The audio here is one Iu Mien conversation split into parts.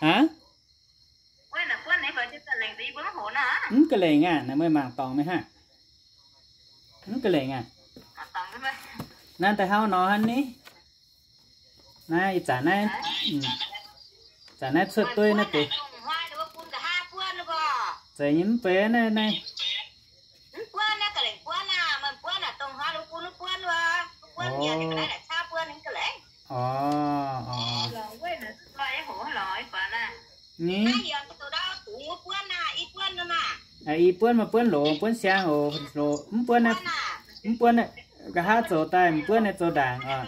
Aav, mv ga'lengc aqv. Naaiv meih mangc dorngc maiv haah? Mv ga'lengc aqv. Naaiv daaih hnangv nor hnangv ni. Naaiv ih zanc naaiv, zanc naaiv cuotv dueiv naaiv deix. Zeiz nyei mv bei naaiv, naaiv. Orv, orv. Ni, i buonv maaih buonv loz, buonv siang oc. Loz mv buonv, mv buonv nqa'haav zoux daaih, mv buonv naaiv zoux ndaangc oc.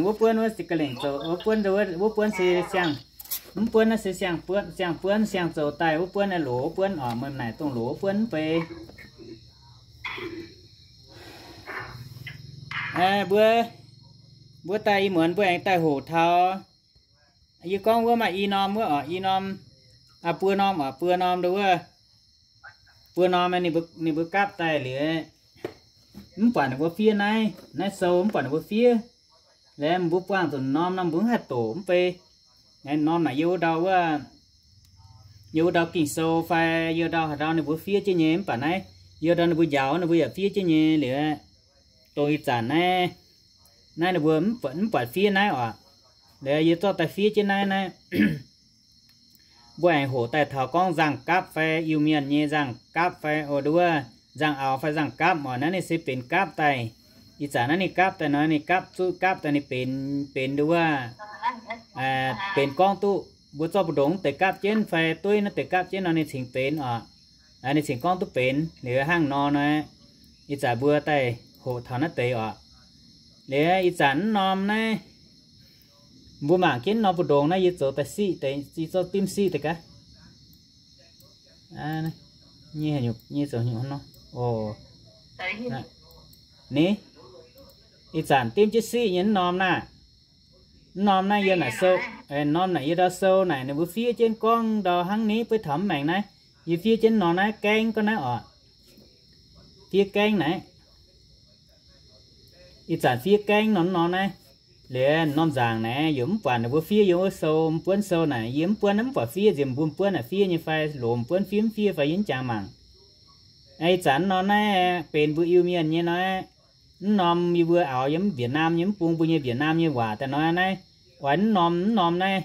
Wuov buonv wuov se ga'lengc zoux, wuov buonv, wuov buonv se siang, mv buonv naaiv se siang buonv, siang buonv, siang zoux daaih, wuov buonv naaiv loz wuov buonv oc. Meih naaic dongh loz wuov buonv mv bei. Mbuo, mbuo daaih ih muonz mbuo aengx daaih hoqc taux. Yie gorngv wuov maaih i norm wuov oc, i norm, buo norm oc, buo norm ndo wuov, buo norm ninh mbuo gapv daaih liuz, mv buatc ninh mbuo fiev naaiv, naaiv sou mv buatc ninh mbuo fiev. Liuz mbuo buangh zuqc norm nor mbuo mv haih doqc mv bei. Norm naaic yie wuov ndau wuov, yie wuov ndau Ging-Sou fai yie ndau haaix ndau ninh mbuo fiev jienv nyei mv baac naaiv, yie ndau ninh mbuo njaaux ninh mbuo yaac fiev jienv nyei liuz, dongh ih zanc naaiv, naaiv ninh mbuo mv buatc fiev naaiv oc. Liuz yie zorqv daaih fiev jienv naaiv, naaiv mbuo aengx hoqc daaih taux gorngv nzangc gapv fai Iu-Mienh nyei nzangc gapv fai o nduov, nzangc-aaux fai nzangc gapv oc. Naaiv ninh se benx gapv daaih. Ih zanc naaiv ninh gapv daaih nor, ninh gapv zuqv gapv daaih ninh benx, benx nduov, benx gorngv duqv mbuo zorqv mbu'ndongx deix gapv jienv fai dueiv naaiv deix gapv jienv nor ninh cingx benx oc. Ninh cingx gorngv duqv benx liuz hnangv nor nor. Ih zanc mbuo daaih hoqc taux naaiv deix oc. Liuz ih zanc mv norm naaiv, mbuo mangc jienv norm mbu'ndongx naaiv yie zoux daaih siqv deix, yie zorqv dimv siqv deix gaax. Nyei zoux nyungc nor. Ni, ih zanc dimv jienv siqv nyei mv norm naaiv. Mv norm naaiv yie naaic sou, norm naaic yie ndau sou naaic ninh mbuo fiev jienv gorngv ndau hnangv ni, beiv taux mv maengc naaiv. Yie fiev jienv norm naaiv gaengv gorngv naaiv oc. Fiev gaengv naaiv. Ih zanc fiev gaengv norm, norm naaiv. Liuz norm nzaangc naaiv yaac mv buatc ninh mbuo fiev yiem wuov sou, mv buonv sou naaic, yie mv buonv, mv buatc fiev nziex mbuo mv buonv naaic fiev nyei fai loz mv buonv fiev mv fiev fai yie mv jangx mangc. Ih zanc norm naaiv benx mbuo Iu-Mienh nyei nor, mv norm yie mbuo aaux yiem Việt Nam nyei mv bung mbuo nyei Việt Nam nyei waac daaih nor naaiv, oix mv norm, mv norm naaiv,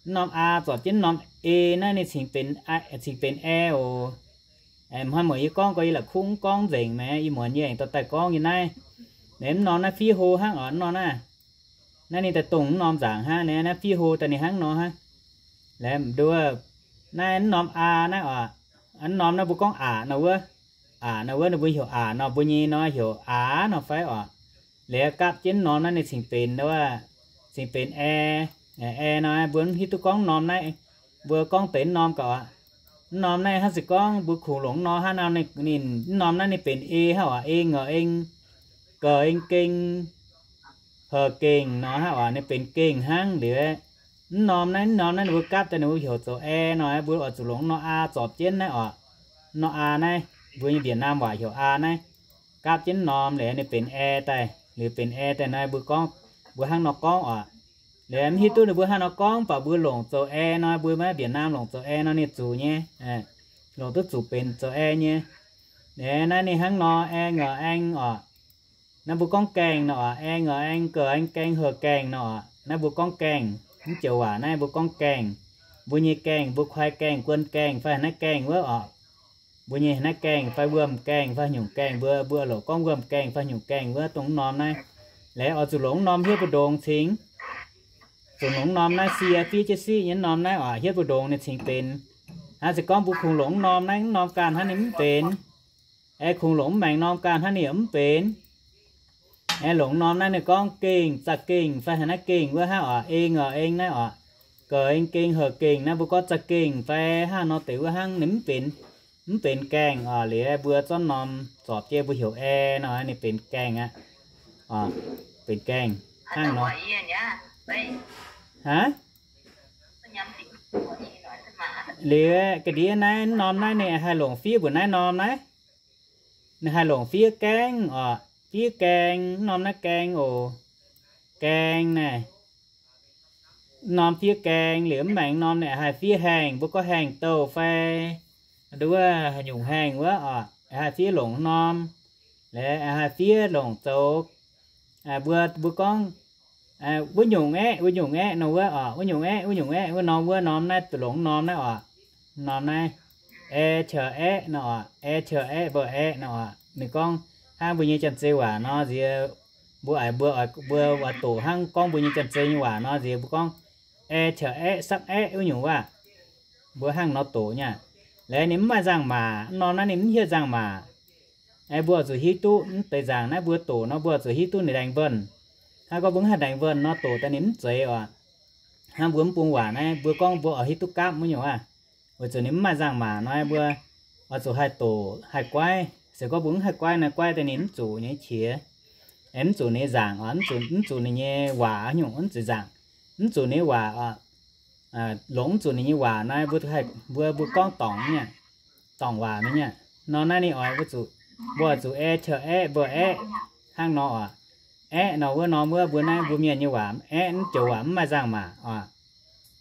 mv norm a zorpc jienv mv norm e naaiv ninh cingx benx, cingx benx ae oc. Hnangv muonz yie gorngv gorx yie la'kuqv mv gorngv nzengc maah, ih muonz yie aengx dorh daaih gorngv nyei naaiv. Naaiv mv norm naaiv fiev hlo hnangv oc, mv norm naaiv. Naaiv ninh daaih dongh mv norm nzaangc hnangv, naaiv fiev hlo daaih ninh hnangv nor hnangv. Laengz nduov, naaiv mv norm a naaiv oc, mv norm naaiv mbuo gorngv aqc nor wuov, aqc nor wuov ninh mbuo heuc aqc nor, mbuo nyei nor heuc aax nor fai oc. Liuz gapv jienv mv norm naaiv ninh cingx benx, cingx benx ae, ae nor, mbuo mv hiuv duqv gorngv mv norm naaiv, mbuo gorngv deix mv norm gaax oc. Mv norm naaiv hnangv se gorngv mbuo kungx longc mv norm hnangv nor, ninh mv norm naaiv ninh benx e hnangv oc, e ngorc eng, ga'eng geng, ha'gengh nor hnangv oc, ninh benx gengh hnangv liuz. Mv norm naaiv, mv norm naaiv ninh mbuo gapv daaih ninh mbuo heuc zoux ae nor, mbuo oix zuqc longc mv norm a zorpc jienv naaiv oc. Mv norm a naaiv, mbuo nyei Việt Nam waac heuc a naaiv. Gapv jienv mv norm liuz ninh benx ae daaih, liuz benx ae daaih nor mbuo gorngv, mbuo hnangv nor gorngv oc. Liuz mv hiuv duqv ninh mbuo hnangv nor gorngv, mv baac mbuo longc zoux ae nor, mbuo maiv Việt Nam longc zoux ae nor ninh zuqc nyei, longc duqv zuqc benx zoux ae nyei. Liuz naaiv ninh hnangv nor, ae ngorc aeng oc. Naaiv mbuo gorngv gaengh nor oc, ae ngorc aeng, ga'eng gaeng, ha'gaengh nor oc. Naaiv mbuo gorngv gaengh, mv joux waac naaiv mbuo gorngv gaengh. Mbuo nyei gaengh, mbuo kuaai gaengh, guon gaengh fai haaix naaiv gaengh wuov oc. Mbuo nyei haaix naaiv gaengh fai wuom gaengh fai haaix nyungc gaengh, mbuo, mbuo loc gorngv wuom gaengh fai haaix nyungc gaengh wuov dongh mv norm naaiv. Laengz oix zuqc longc mv norm hietv mbu'ndongx cingx, zuqc longc mv norm naaiv sie fiev jienv siqv nyei mv norm naaiv oc, hietv mbu'ndongx ninh cingx benx. Hnangv se gorngv mbuo kungx longc mv norm naaiv, mv norm ganh hnangv ninh mv benx. Ae kungx longc mv maengx norm ganh hnangv ninh yaac mv benx. Ae longc mv norm naaiv ninh gorngv gengh, za'gengh fai haaix naaiv gengh wuov hnangv oc, e ngorc eng naaiv oc, ga'eng gengh, ha'gengh naaiv mbuo gorngv za'gengh fai hnangv nor deix wuov hnangv ninh mv benx, mv benx gaengh oc. Liuz mbuo zorqv norm zorpc jienv mbuo heuc ae nor ninh benx gaengh aqv. Benx gaengh hnangv nor. Aav, liuz ga'ndiev naaiv mv norm naaiv ninh haih longc fiev mbuoqc naaiv norm naaiv. Ninh haih longc fiev gaengh oc, fiev gaeng, mv norm naaiv gaeng oc. Gaeng naaiv, norm fiev gaeng liuz mv maengx norm ninh haih fiev haengh, mbuo gorngv haengh douh fai nduov nyungc haengh wuov oc, haih fiev longc norm, laaix haih fiev longc zoux, mbuo, mbuo gorngv wuov nyungc aeqv, wuov nyungc aeqv nor wuov oc, wuov nyungc aeqv, wuov nyungc aeqv, wuov norm, wuov norm naaiv, longc norm naaiv oc, norm naaiv, ae, qieu, aeqv nor oc, ae, qieu, aeqv, mbuo aeqv nor oc. Ninh gorngv hnangv mbuo nyei janx-zei waac nor nziex, mbuo oix, mbuo oix, mbuo oix doqc hnangv gorngv mbuo nyei janx-zei nyei waac nor nziex mbuo gorngv ae, qieu, aeqv, sapv, aeqv wuov nyungc waac. Mbuo hnangv nor doqc nyei aqv. Laaix ninh mv maaih nzangc-maac, norm naaiv ninh mv hietv nzangc-maac. Ae, mbuo oix zuqc hiuv duqv mv deix nzangc naaiv mbuo doqc nor mbuo oix zuqc hiuv duqv ninh ndaengc wuonh. Hnangv gorngv mbuo mv haih ndaengc wuonh nor doqc daaih ninh mv zeiz oc. Hnangv mbuo mv bung waac naaiv mbuo gorngv mbuo oix hiuv duqv gapv wuov nyungc aqv. Weic zuqc ninh mv maaih nzangc-maac nor, mbuo oix zuqc haih doqc haih guaiv. Se gorngv mbuo mv haih guaiv nor, guaiv daaih ninh mv zuqc nyei qiex, mv zuqc ninh nzangc oc, mv zuqc, mv zuqc ninh nyei waac nyungc, mv zuqc nzangc, mv zuqc ninh nyei waac oc. Longc mv zuqc ninh nyei waac nor, mbuo, mbuo, mbuo gorngv dorngc nyei, dorngc waac nyei. Nor naaiv ninh oix mbuo zuqc, mbuo oix zuqc ae, qieu, aeqv, mbuo aeqv, hnangv nor oc. Aeqv nor wuov norm wuov mbuo naaiv mbuo mienh nyei waac, aeqv mv joux waac mv maaih nzangc-maac oc.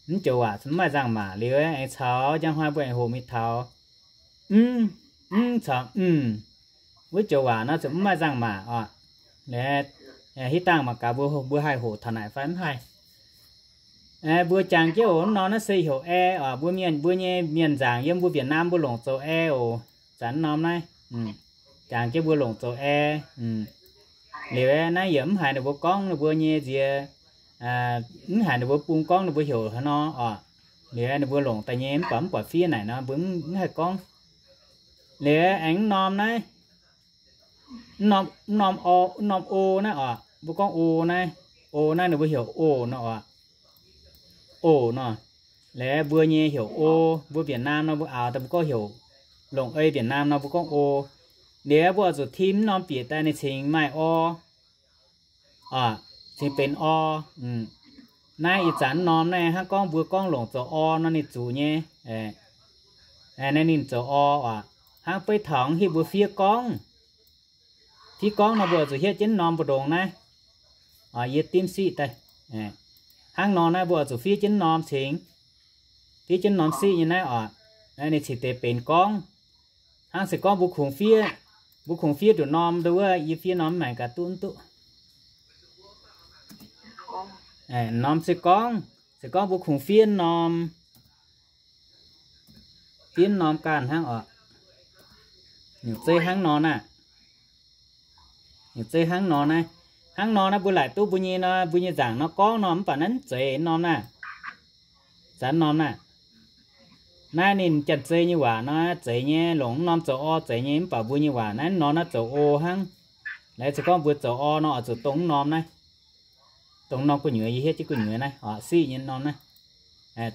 Mv joux waac mv maaih nzangc-maac liuz aengx caux njang hnoi mbuo aengx hoqc mingh taux mv, mv caux mv, wuov joux waac nor zuqc mv maaih nzangc-maac oc. Hitv dangh mangc gaax mbuo, mbuo haih hoqc taux naaic fai mv haih. Mbuo jangx jienv oc, mv norm naaiv se heuc ae oc. Mbuo mienh, mbuo nyei mienh nzaangc yiem mbuo Việt Nam mbuo longc zoux ae oc. Zanc mv norm naaiv jangx jienv mbuo longc zoux ae. Liuz naaiv yaac mv haiz ninh mbuo gorngv ninh mbuo nyei nziex, mv haiz ninh mbuo bung gorngv ninh mbuo heuc haaix nor oc. Liuz ninh mbuo longc daaih nyei mv baac mv buatc fiev naaic nor mbuo mv haih gorngv. Liuz aengx mv norm naaiv, mv norm, mv norm o naaiv oc, mbuo gorngv o naaiv, o naaiv ninh mbuo heuc o nor oc. O nor, laaix mbuo nyei heuc o, mbuo Việt Nam nor mbuo aaux daaih mbuo gorngv heuc, longc ei Việt Nam nor mbuo gorngv o. Liuz mbuo oix zuqc tim mv norm bieqc daaih ninh cingx maaih o, cingx benx o. Naaiv ih zanc mv norm naaiv hnangv gorngv mbuo gorngv longc zoux o nor ninh zuqc nyei. Naaiv ninh zoux o oc. Hnangv beiv taux hitv mbuo fiev gorngv, fiev gorngv nor mbuo oix zuqc hietv jienv mv norm mbu'ndongx naaiv. Yie dimv siqv daaih. Hnangv nor naaiv mbuo oix zuqc fiev jienv mv norm cingx, fiev jienv mv norm siqv nyei naaiv oc. Naaiv ninh cingx deix benx gorngv. Hnangv se gorngv mbuo kungx fiev, mbuo kungx fiev nduqc norm nduov wuov, yie fiev norm mv maengx gaax duqv mv duqv. Norm se gorngv, se gorngv mbuo kungx fiev norm, fiev norm ganh hnangv oc. Nyungc zeiv hnangv nor naaiv, nyungc zeiv hnangv nor naaiv, hnangv nor naaiv mbuo laaic duqv mbuo nyei nor, mbuo nyei nzaangc nor gorngv nor, mv baac naaiv mv zeiz norm naaiv. Zanc norm naaiv, naaiv ninh janx-zei nyei waac nor, zeiz nyei, longc mv norm zoux o zeiz nyei, mv baac mbuo nyei waac naaiv nor naaiv zoux o hnangv. Laaix se gorngv mbuo zoux o nor oix zuqc dongh mv norm naaiv, dongh norm gu'nyuoz yie hietv jienv gu'nyuoz naaiv oc, siqv nyei norm naaiv.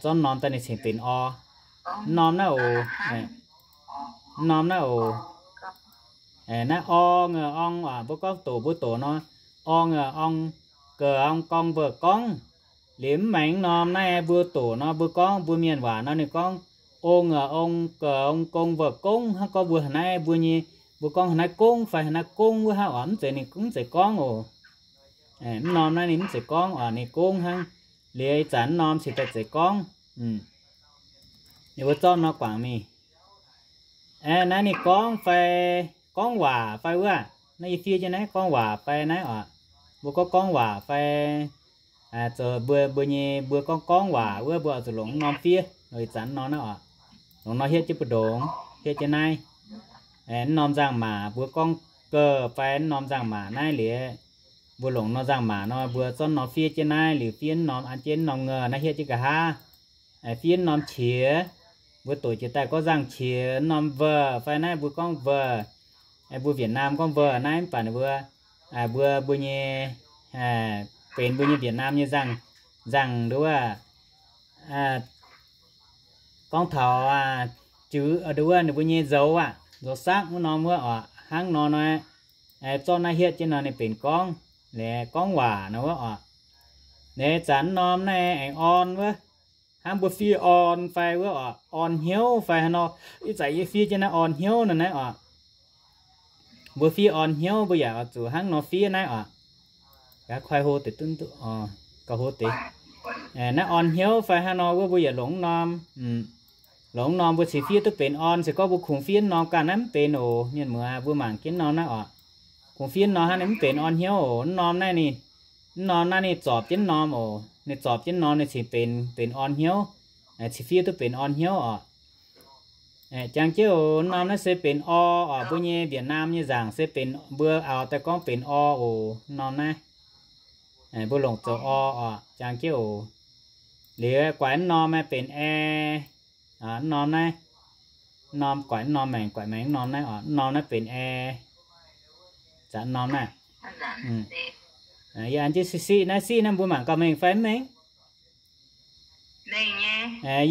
Zorqv norm daaih ninh cingx benx o. Mv norm naaiv oc, mv norm naaiv oc. Naaiv o, ngeu, ong oc, mbuo gorngv doqc mbuo doqc nor, o, ngeu, ong, geu, ong, gong, mbuo gorngv. Liuz mv maengx norm naaiv mbuo doqc nor mbuo gorngv mbuo mienh waac nor ninh gorngv, o, ngeu, ong, geu, ong, gong, mbuo gongv. Hnangv gorngv mbuo haaix naaiv mbuo nyei, mbuo gorngv haaix naaiv gongv fai haaix naaiv gongv wuov hnangv oc, mv zeiz ninh mv zeiz gorngv oc. Mv norm naaiv ninh mv zeiz gorngv oc, ninh gongv hnangv. Liuz ih zanc mv norm cingx daaih zeiz gorngv. Ninh mbuo zorqv nor guangc mingh. Naaiv ninh gorngv fai gorngv waac fai wuov, naaiv yie fiev jienv naaiv gorngv waac fai naaiv oc. Mbuo gorngv gorngv waac fai zoux mbuo, mbuo nyei mbuo gorngv gorngv waac wuov mbuo oix zuqc longc mv norm fiev. Ih zanc mv norm naaiv oc, longc nor hietv jienv mbu'ndongx, hietv jienv naaiv. Mv norm nzangc-maac mbuo gorngv geu fai mv norm nzangc-maac naaiv liuz, mbuo longc nor nzangc-maac nor mbuo zorqv norm fiev jienv naaiv liuz fiev mv norm an jienv mv norm ngeu naaiv hietv jienv nqa'haav. Fiev mv norm qiex, mbuo doqc jiex daaih gorngv nzangc-qiex, mv norm mbuo fai naaiv mbuo gorngv mbuo, mbuo Việt Nam gorngv mbuo naaiv mv baac ninh mbuo, mbuo, mbuo nyei, benx mbuo nyei Việt Nam nyei nzangc, nzangc nduov, gorngv taux juv nduov ninh mbuo nyei nzoux aqv, nzoux saqv wuov norm wuov oc, hnangv nor nor, zorqv naaiv hietv jienv nor ninh benx gorngv, gorngv waac nor wuov oc. Ih zanc mv norm naaiv aengx orn wuov, hnangv mbuo fiev orn fai wuov oc, orn hnyouv fai haaix nor, ih zanc yie fiev jienv naaiv orn hnyouv nor naaiv oc. Mbuo fiev orn hnyouv mbuo yaac oix zuqc hnangv nor fiev naaiv oc. Gaax kuaih hlo deix duqv, gauh hlo deix. Naaiv orn hnyouv fai hnangv nor wuov mbuo yaac longc norm, longc norm mbuo ceix fiev duqv benx orn. Se gorngv mbuo kungx fiev norm ganh naaiv mv benx oc. Mienh muoz, mbuo mangc jienv norm naaiv oc. Kungx fiev norm hnangv ninh mv benx orn hnyouv oc. Mv norm naaiv ninh, mv norm naaiv ninh zorpc jienv norm oc. Ninh zorpc jienv norm ninh cingx benx, benx orn hnyouv. Ceix fiev duqv benx orn hnyouv oc. Jangx jienv oc. Mv norm naaiv se benx or oc. Mbuo nyei Việt Nam nyei nzaangc se benx, mbuo aaux daaih gorngv benx or oc. Mv norm naaiv mbuo longc zoux or oc. Jangx jienv oc. Liuz guaix mv norm naaiv benx ae. Mv norm naaiv, mv norm guaix mv norm maengx, guaix maengx mv norm naaiv oc. Mv norm naaiv benx ae. Mv norm naaiv, yie an jienv siqv siqv naaiv. Siqv naaiv mbuo mangc gauh mengh fai mv mengh?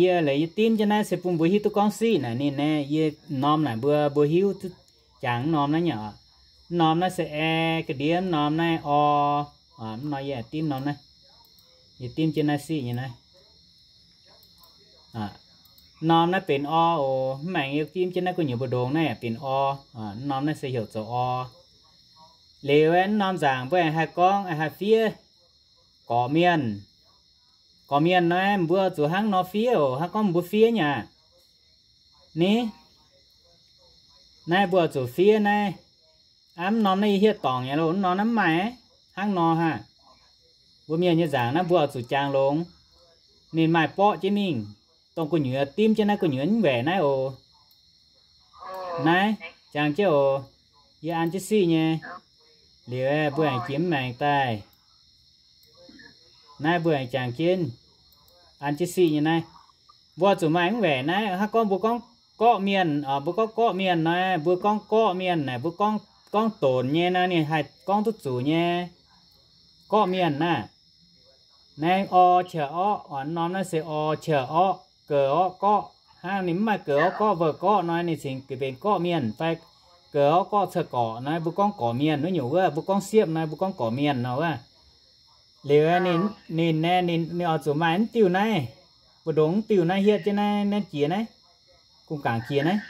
Yie leiz yie dimv jienv naaiv se bun mbuo hiuv duqv gorngv siqv naaic ninh naaiv. Yie norm naaic mbuo, mbuo hiuv duqv jangx mv norm naaiv nyei oc. Mv norm naaiv se ae ga'ndiev, mv norm naaiv or. Mv norm yie dimv norm naaiv, yie dimv jienv naaiv siqv nyei naaiv. Mv norm naaiv benx or oc. Mv maengx yie dimv jienv naaiv gu'nyuoz mbu'ndongx naaiv yaac benx or. Mv norm naaiv se heuc zoux or. Liuz mv norm nzaangc mbuo aengx haih gorngv, haih fiev gorqv-mienh. Gorqv-mienh naaiv mbuo zuqc hnangv nor fiev oc. Hnangv gorngv mbuo fiev nyei aqv. Ni, naaiv mbuo zuqc fiev naaiv. Aa, mv norm naaiv yie hietv dorngc nyei loh. Mv norm naaiv mv maaih hnangv nor haah. Mbuo mienh nyei nzaangc naaiv mbuo oix zuqc jangx longx. Ninh maaih borqv jienv mingh, dongh gu'nyuoz dimv jienv naaiv gu'nyuoz mv waeqc naaiv oc. Naaiv jangx jienv oc. Yie an jienv siqv nyei. Liuz mbuo aengx jiex mv maengx daaih. Naaiv mbuo aengx jangx jienv, an jienv siqv nyei naaiv. Mbuo zuqc maaih mv waeqc naaiv. Hnangv gorngv mbuo gorngv gorqv-mienh, mbuo gorngv gorqv-mienh nor, mbuo gorngv gorqv-mienh naaic, mbuo gorngv, gorngv donx nyei nor, ninh haih gorngv duqv zuqc nyei. Gorqv-mienh naaiv, naaiv or qiex orqv, mv norm naaiv se or qiex orqv, geuc orqv gorqv. Hnangv ninh mv maaih geuc orqv gorqv, mbuo gorqv nor, ninh cingx benx gorqv-mienh fai geuc orqv gorqv cuotv gorqv nor, mbuo gorngv gorqv-mienh wuov nyungc wuov, mbuo gorngv siepv nor, mbuo gorngv gorqv-mienh nor wuov. Liuz ninh, ninh naaiv, ninh, ninh oix zuqc maaih mv diuh naaiv, mbu'ndongx mv diuh naaiv hietv jienv naaiv, naaiv jiex naaiv, gung gaangc jiex naaiv.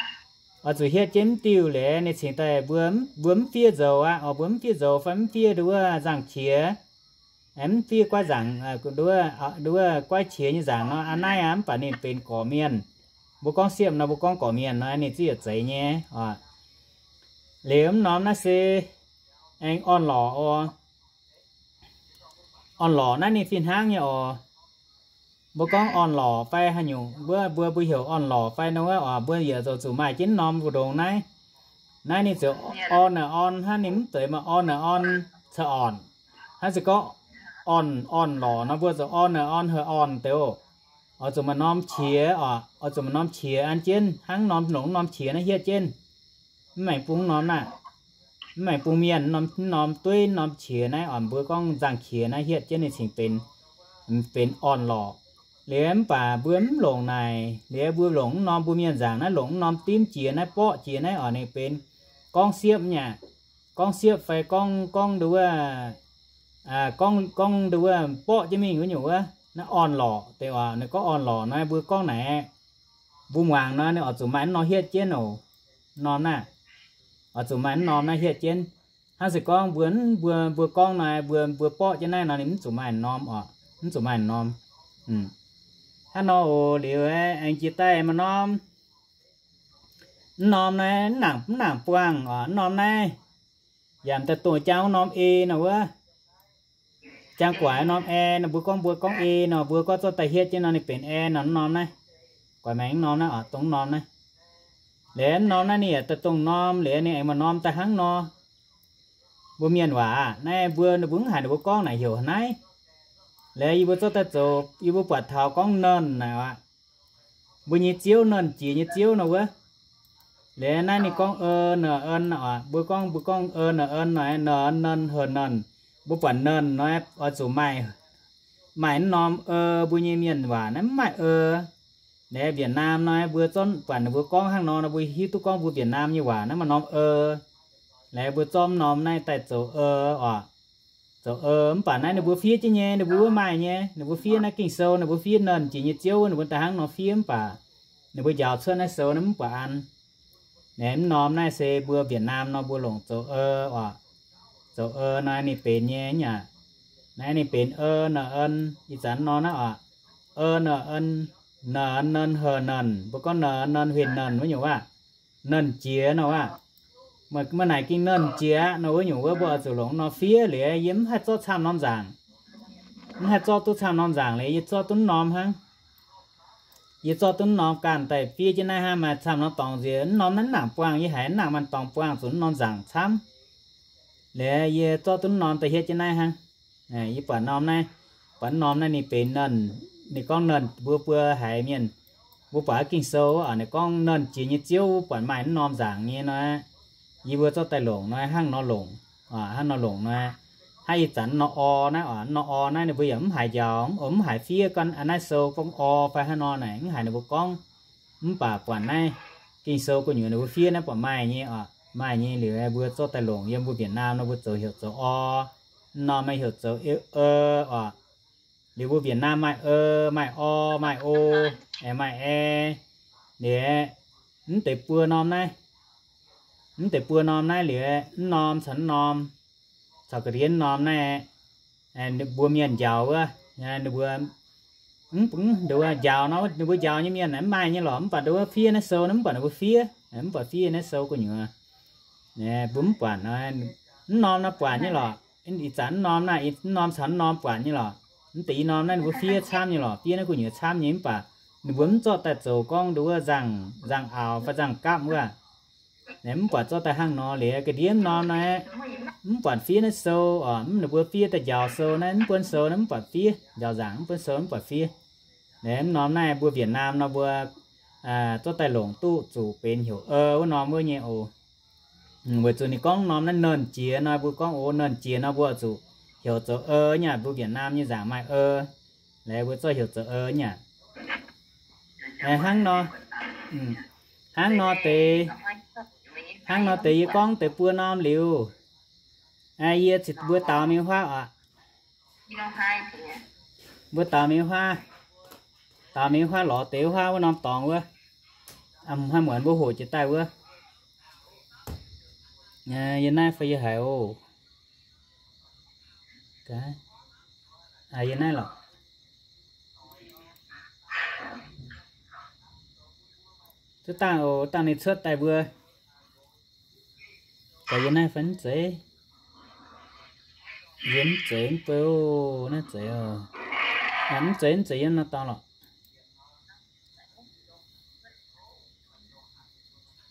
Oix zuqc hietv jienv mv diuh liuz ninh cingx daaih mbuo, mbuo mv fiev nzoux aqv. Oix mbuo mv fiev nzoux fai mv fiev nduov wuov nzangh-qiex, mv fiev guaiv nzaangc, nduov wuov guaiv qiex nyei nzaangc nor, aa, naaiv aqv, mv baac ninh benx gorqv-mienh. Mbuo gorngv siepv nor, mbuo gorngv gorqv-mienh nor, ninh zungv yietc zeiz nyei oc. Liuz mv norm naaiv se aengx orn-lorqc oc. Orn-lorqc naaiv ninh fih hnangv nyei oc. Mbuo gorngv orn-lorqc fai haaix nyungc, mbuo, mbuo, mbuo heuc orn-lorqc fai nor wuov oc, mbuo yaac zoux zuqc maaih jienv norm mbu'ndongx naaiv. Naaiv ninh ziouc orn naaic orn hnangv, ninh mv zeiz maaih orn naaic orn caux ornc. Hnangv se gorngv orn, orn-lorqc nor, mbuo ziouc orn naaic orn heuc ornc deix oc. Oix zuqc maaih norm qiex oc, oix zuqc maaih norm qiex an jienv hnangv norm longc norm qiex naaiv hietv jienv. Mv maengx bung norm naaiv, mv maengx bung mienh norm, norm dueiv norm qiex naaiv oc, mbuo gorngv nzangh-qiex naaiv hietv jienv ninh cingx benx, benx orn-lorqc. Liuz mv baac mbuo mv longc naaic, liuz mbuo longc mv norm, mbuo mienh nzaangc naaiv longc mv norm dimv jiex naaiv, borqv jiex naaiv oc, ninh benx gorngv siepv nyei aqv. Gorngv siepv fai gorngv, gorngv nduov wuov, gorngv, gorngv nduov wuov borqv jienv mingh wuov nyungc wuov, naaiv orn-lorqc deix oc. Ninh gorngv orn-lorqc nor, mbuo gorngv naaic, mbuo muangx nor ninh oix zuqc maaih mv norm hietv jienv oc. Norm naaiv, oix zuqc maaih mv norm naaiv hietv jienv. Hnangv se gorngv mbuo, mbuo, mbuo gorngv nor, mbuo, mbuo borqv jienv naaiv nor ninh mv zuqc maaih norm oc, mv zuqc maaih norm. Hnangv nor oc. Liuz aengx jiex daaih maaih norm, mv norm naaiv mv nangc, mv nangc buangh oc. Mv norm naaiv yaac daaih dongh jang wuov norm e nor wuov. Jang guaix norm ae nor, mbuo gorngv, mbuo gorngv e nor, mbuo gorngv zorqv daaih hietv jienv nor ninh benx ae nor, mv norm naaiv. Guaix maengx mv norm naaiv oc, dongh mv norm naaiv. Liuz mv norm naaiv ninh yaac daaih dongh norm, liuz ninh aengx maaih norm daaih hnangv nor. Mbuo mienh waac naaiv, mbuo, mbuo mv haiz ninh mbuo gorngv naaic heuc naaiv. Liuz yie mbuo zorqv daaih zoux, yie mbuo buatc taux gorngv nernh naaic oc. Mbuo nyei ziouv, nernh jiex nyei ziouv nor wuov. Liuz naaiv ninh gorngv e, n, en oc. Mbuo gorngv, mbuo gorngv e, n, en nor, n, nernh, heuc nernh. Mbuo buatc nernh nor oix zuqc maaih, maaih mv norm e. Mbuo nyei mienh waac naaiv mv maaih e. Liuz Việt Nam nor mbuo zorqv buatc ninh mbuo gorngv hnangv nor, nor mbuo hiuv duqv gorngv mbuo Việt Nam nyei waac naaiv maaih norm e. Liuz mbuo zorqv mv norm naaiv daaih zoux e oc. Zoux e, mv baac naaiv ninh mbuo fiev jienv nyei, ninh mbuo wuov maaih nyei, ninh mbuo fiev naaiv Ging-Sou, ninh mbuo fiev nernh jiex nyei ziouv wuov, ninh mbuo daaih hnangv nor fiev, mv baac ninh mbuo njaaux cuotv naaiv sou naaiv mv buatc an. Naaiv mv norm naaiv se mbuo Việt Nam nor mbuo longc zoux e oc. Zoux e nor ninh benx nyei aqv. Naaiv ninh benx ơ, n, n, ih zanc nor naaiv oc. Ơ, n, n, n, n, h, n, mbuo gorngv n, n, huin n wuov nyungc waac. Nernh jiex nor waac. Meih, meih naaic gengh nernh jiex aqv nor wuov nyungc wuov mbuo oix zuqc longc nor fiev liuz, yie mv haih zorqv camv norm nzaangc. Mv haih zorqv duqv camv norm nzaangc liuz, yie zorqv duqv norm hnangv. Yie zorqv duqv norm ganh daaih fiev jienv naaiv hnangv, maaih camv norm dorngx nziex, mv norm naaiv mv nangc buangh, yie haiz mv nangc maaih dorngx buangh, zuqc mv norm nzaangc camv. Liuz yie zorqv duqv norm daaih hietv jienv naaiv hnangv. Yie buatc norm naaiv, buatc mv norm naaiv ninh benx nernh, ninh gorngv nernh, mbuo, mbuo haiz mienh, mbuo buatc Ging-Sou oc, ninh gorngv nernh jiex nyei Ziouv, mbuo buatc maaih mv norm nzaangc nyei nor. Yie mbuo zorqv daaih longc nor, hnangv nor longc, hnangv nor longc nor. Hnangv ih zanc nor or naaiv oc, nor or naaiv ninh mbuo yaac mv haiz njaaux, mv haiz fiev, gorngv naaiv sou gorngv or fai hnangv nor naaic, mv haiz ninh mbuo gorngv. Mv baac buatc naaiv Ging-Sou gu'nyuoz ninh mbuo fiev naaiv buatc maaih nyei oc, maaih nyei liuz mbuo zorqv daaih longc yiem mbuo Việt Nam nor mbuo zoux heuc zoux or. Mv norm maaih heuc zoux e, e oc. Liuz mbuo Việt Nam maaih e, maaih or, maaih o, aengx maaih e. Liuz mv deix buo norm naaiv, mv deix buo norm naaiv liuz mv norm caux mv norm, caux ga'ndiev mv norm naaiv, mbuo mienh njaaux wuov, ninh mbuo, mv, njaaux nor, ninh mbuo njaaux nyei mienh mv maaih nyei lorqc. Mv baac nduov fiev naaiv sou nor mv buatc ninh mbuo fiev, mv buatc fiev naaiv sou gu'nyuoz. Mbuo mv buatc, mv norm nor buatc nyei lorqc. Ih zanc mv norm naaiv, mv norm caux mv norm buatc nyei lorqc. Mv deix i norm naaiv ninh mbuo fiev camv nyei lorqc, fiev naaiv gu'nyuoz camv nyei, mv baac ninh mbuo mv zorqv daaih zoux gorngv nduov nzangc, nzangc aaux fai nzangc gapv wuov. Mv buatc zorqv daaih hnangv nor liuz ga'ndiev mv norm naaiv, mv buatc fiev naaiv sou oc, mv ninh mbuo fiev daaih njaaux sou naaiv, mv buonv sou naaiv mv buatc fiev, njaaux nzaangc mv buonv sou mv buatc fiev. Liuz mv norm naaiv mbuo Việt Nam nor mbuo zorqv daaih longc duqv zuqc benx heuc e wuov norm wuov nyei oc. Weic zuqc ninh gorngv norm naaiv nernh jiex nor, mbuo gorngv o nernh jiex nor mbuo zuqc heuc zoux e nyei aqv. Mbuo Việt Nam nyei nzaangc maaih e, liuz mbuo zorqv heuc zoux e nyei aqv. Hnangv nor, hnangv nor deix, hnangv nor deix yie gorngv deix buo norm liuz, yie ziouc mbuo daux mingh huaav oc. Mbuo daux mingh huaav, daux mingh huaav lorz deix huaav wuov norm dorngx wuov. Hnangv muonz mbuo hoqc jiex daaih wuov. Yie naaiv fai yie haiz oc. Yie naaiv lorqc. Duqv dangh oc, dangh ninh cuotv daaih mbuo. Gorx yie naaiv fai mv zeiz? Yie mv zeiz mv beu, naaiv zeiz oc. Mv zeiz, mv zeiz yiem nor dorngx lorqc.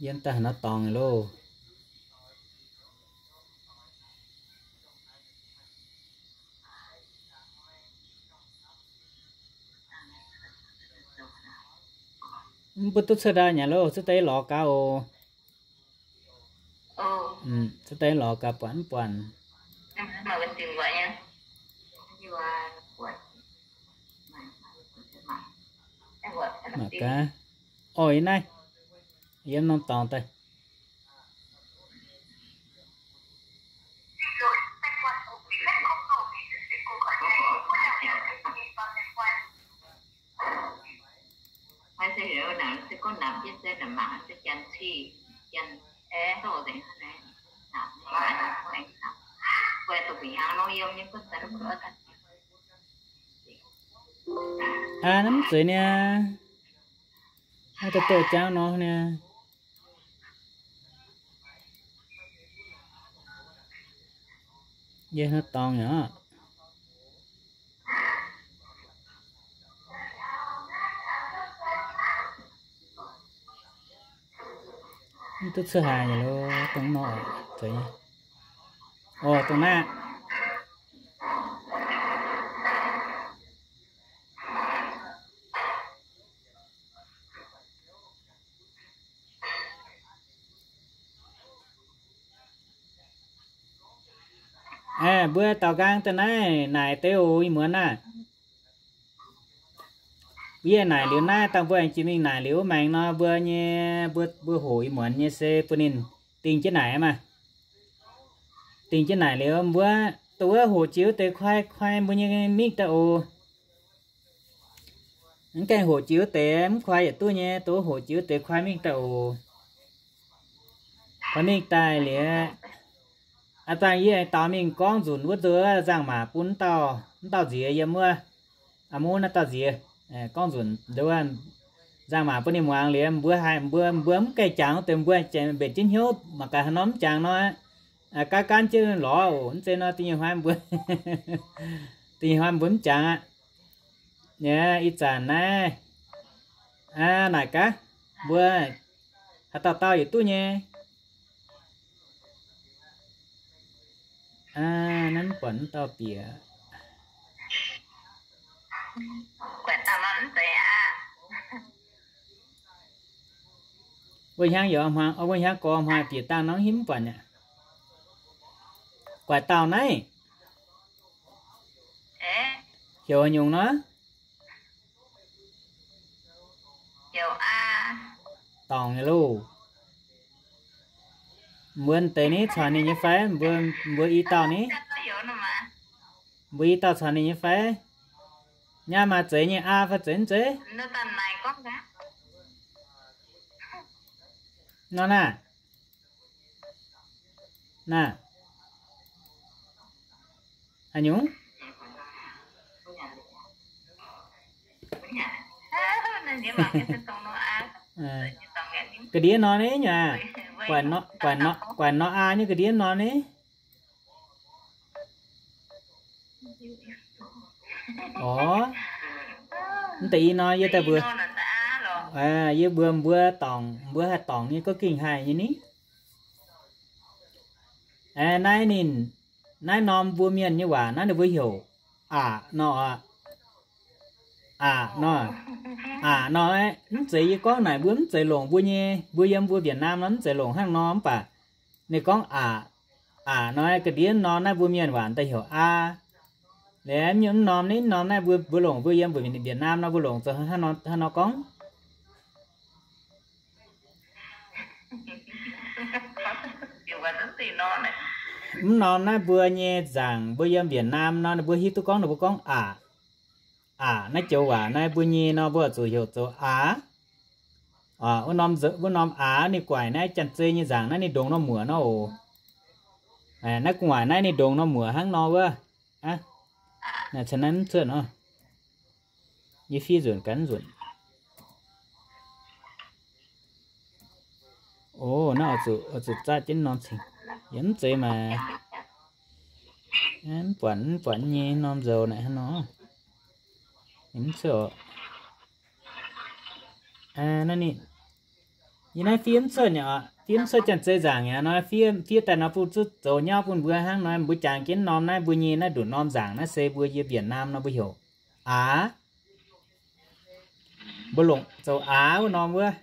Yiem daaih haaix nor dorngx loh. Mv baac duqv cuotv daaih nyei loh, cuotv daaih lorz gaax oc. Cuotv daaih lorz gaax buatc mv buatc. Mangc gaax. Oix naaiv yiem norm dorngx daaih. Aa, naaiv mv zeiz niaa. Naaiv deix douh jauv nor niaa. Yie hnangv dorngx nyei oc. Mv duqv cuotv haaix nyei loh, dongh nor zeiz nyei. Orv, dongh naaiv. Aeqv, mbuo daaux nqaang daaih naaiv naaic deix oc, ih muonz aah. Yie naaic liuz naaiv dangh mbuo aengx jiex mingh naaic liuz wuov maengx nor, mbuo nyei, mbuo, mbuo hoqc ih muonz nyei se bun ninh dingh jienv naaic maah. Dingh jienv naaic liuz mbuo, dongh wuov hoqc jiex wuov deix koi, koi mbuo nyei mingh daaih oc. Mv gaengh hoqc jiex wuov deix mv koi yietc duqv nyei, dongh wuov hoqc jiex wuov deix koi mingh daaih oc. Koi mingh daaih liuz, A'zangh yie aengx daux mingh gorngv nzunc wuov nzunc nzangc-maac bun dauh, dauh nziex yiem wuov, a'muv naaiv dauh nziex, gorngv nzunc nzangc-maac bun ninh muangx liuz, mbuo haiz mbuo, mbuo mv gaengh jangx deix, mbuo mbenc jienv hnyouv mangc gaax haaix norm mv jangx nor, gaanv gaanv jienv lorz oc. Mv zeiz nor, da'nyeic hnoi mbuo, da'nyeic hnoi mbuo mv jangx aqv. Ih zanc naaiv, naaic gaax, mbuo haaix dauh dauh yietc duqv nyei. Naaiv mv buatc mv dauh bieqc. Wuov hnyangx yaac, wuov hnyangx gorx hmai bieqc dangh norm himv mv buatc aqv. Guaix dauh naaiv heuc nyungc nor? Dorngc nyei loh. Mbuo deix ni corc ninh nyei fai? Mbuo, mbuo i dauh ni? Mbuo i dauh corc ninh nyei fai? Nyaah maaih zeiz nyei aa fai zeiz mv zeiz? Nor naaiv, naaiv, haaix nyungc? Ga'ndiev nor ni nyei aqv. Guaix nor aa nyei ga'ndiev nor ni. Orv, mv deix i nor yie daaih mbuox, yie mbuox mbuo dorngc, mbuo haih dorngc nyei gorngv gengh haih nyei ni. Naaiv ninh, naaiv norm mbuo mienh nyei waac naaiv ninh mbuo heuc aqc nor oc. Aqc nor, aqc nor, mv zeiz yie gorngv naaic mbuo mv zeiz longc mbuo nyei, mbuo yiem mbuo Việt Nam nor mv zeiz longc hnangv nor mv baac ninh gorngv aqc, aqc nor ga'ndiev norm naaiv mbuo mienh waac daaih heuc aa. Liuz mv norm ni, norm naaiv mbuo, mbuo longc mbuo yiem mbuo Việt Nam nor mbuo longc zoux hnangv nor gorngv. Mv norm naaiv mbuo nyei nzaangc mbuo yiem Việt Nam nor ninh mbuo hiuv duqv gorngv ninh mbuo gorngv aqc. Aqc naaiv joux waac naaiv mbuo nyei nor mbuo zuqc heuc zoux aax. Wuov norm aax ninh guaaic naaiv janx-zei nyei nzaangc naaiv ninh ndongc norm muoc nor oc. Naaiv gu'nguaaic naaiv ninh ndongc norm muoc hnangv nor wuov. Naaiv caux naaiv mv cuotv nor. Yie fiev nzunc gaax nzunc. O, naaiv oix zuqc, oix zuqc zatv jienv norm cingx. Yie mv zeiz maaih, mv buatc, mv buatc nyei norm nzoux naaic hnangv nor. Mv cuotv oc. Naaiv ninh, yie naaiv fiev mv cuotv nyei oc. Fiev mv cuotv janx-zei nzaangc nyei nor, fiev, fiev daaih nor bun zuqc zoux nyauv bun mbuo hnangv nor. Mbuo jangx jienv norm naaiv mbuo nyei naaiv nduqc norm nzaangc naaiv se mbuo yiem Việt Nam nor mbuo heuc aax. Mbuo longc zoux aax wuov norm wuov.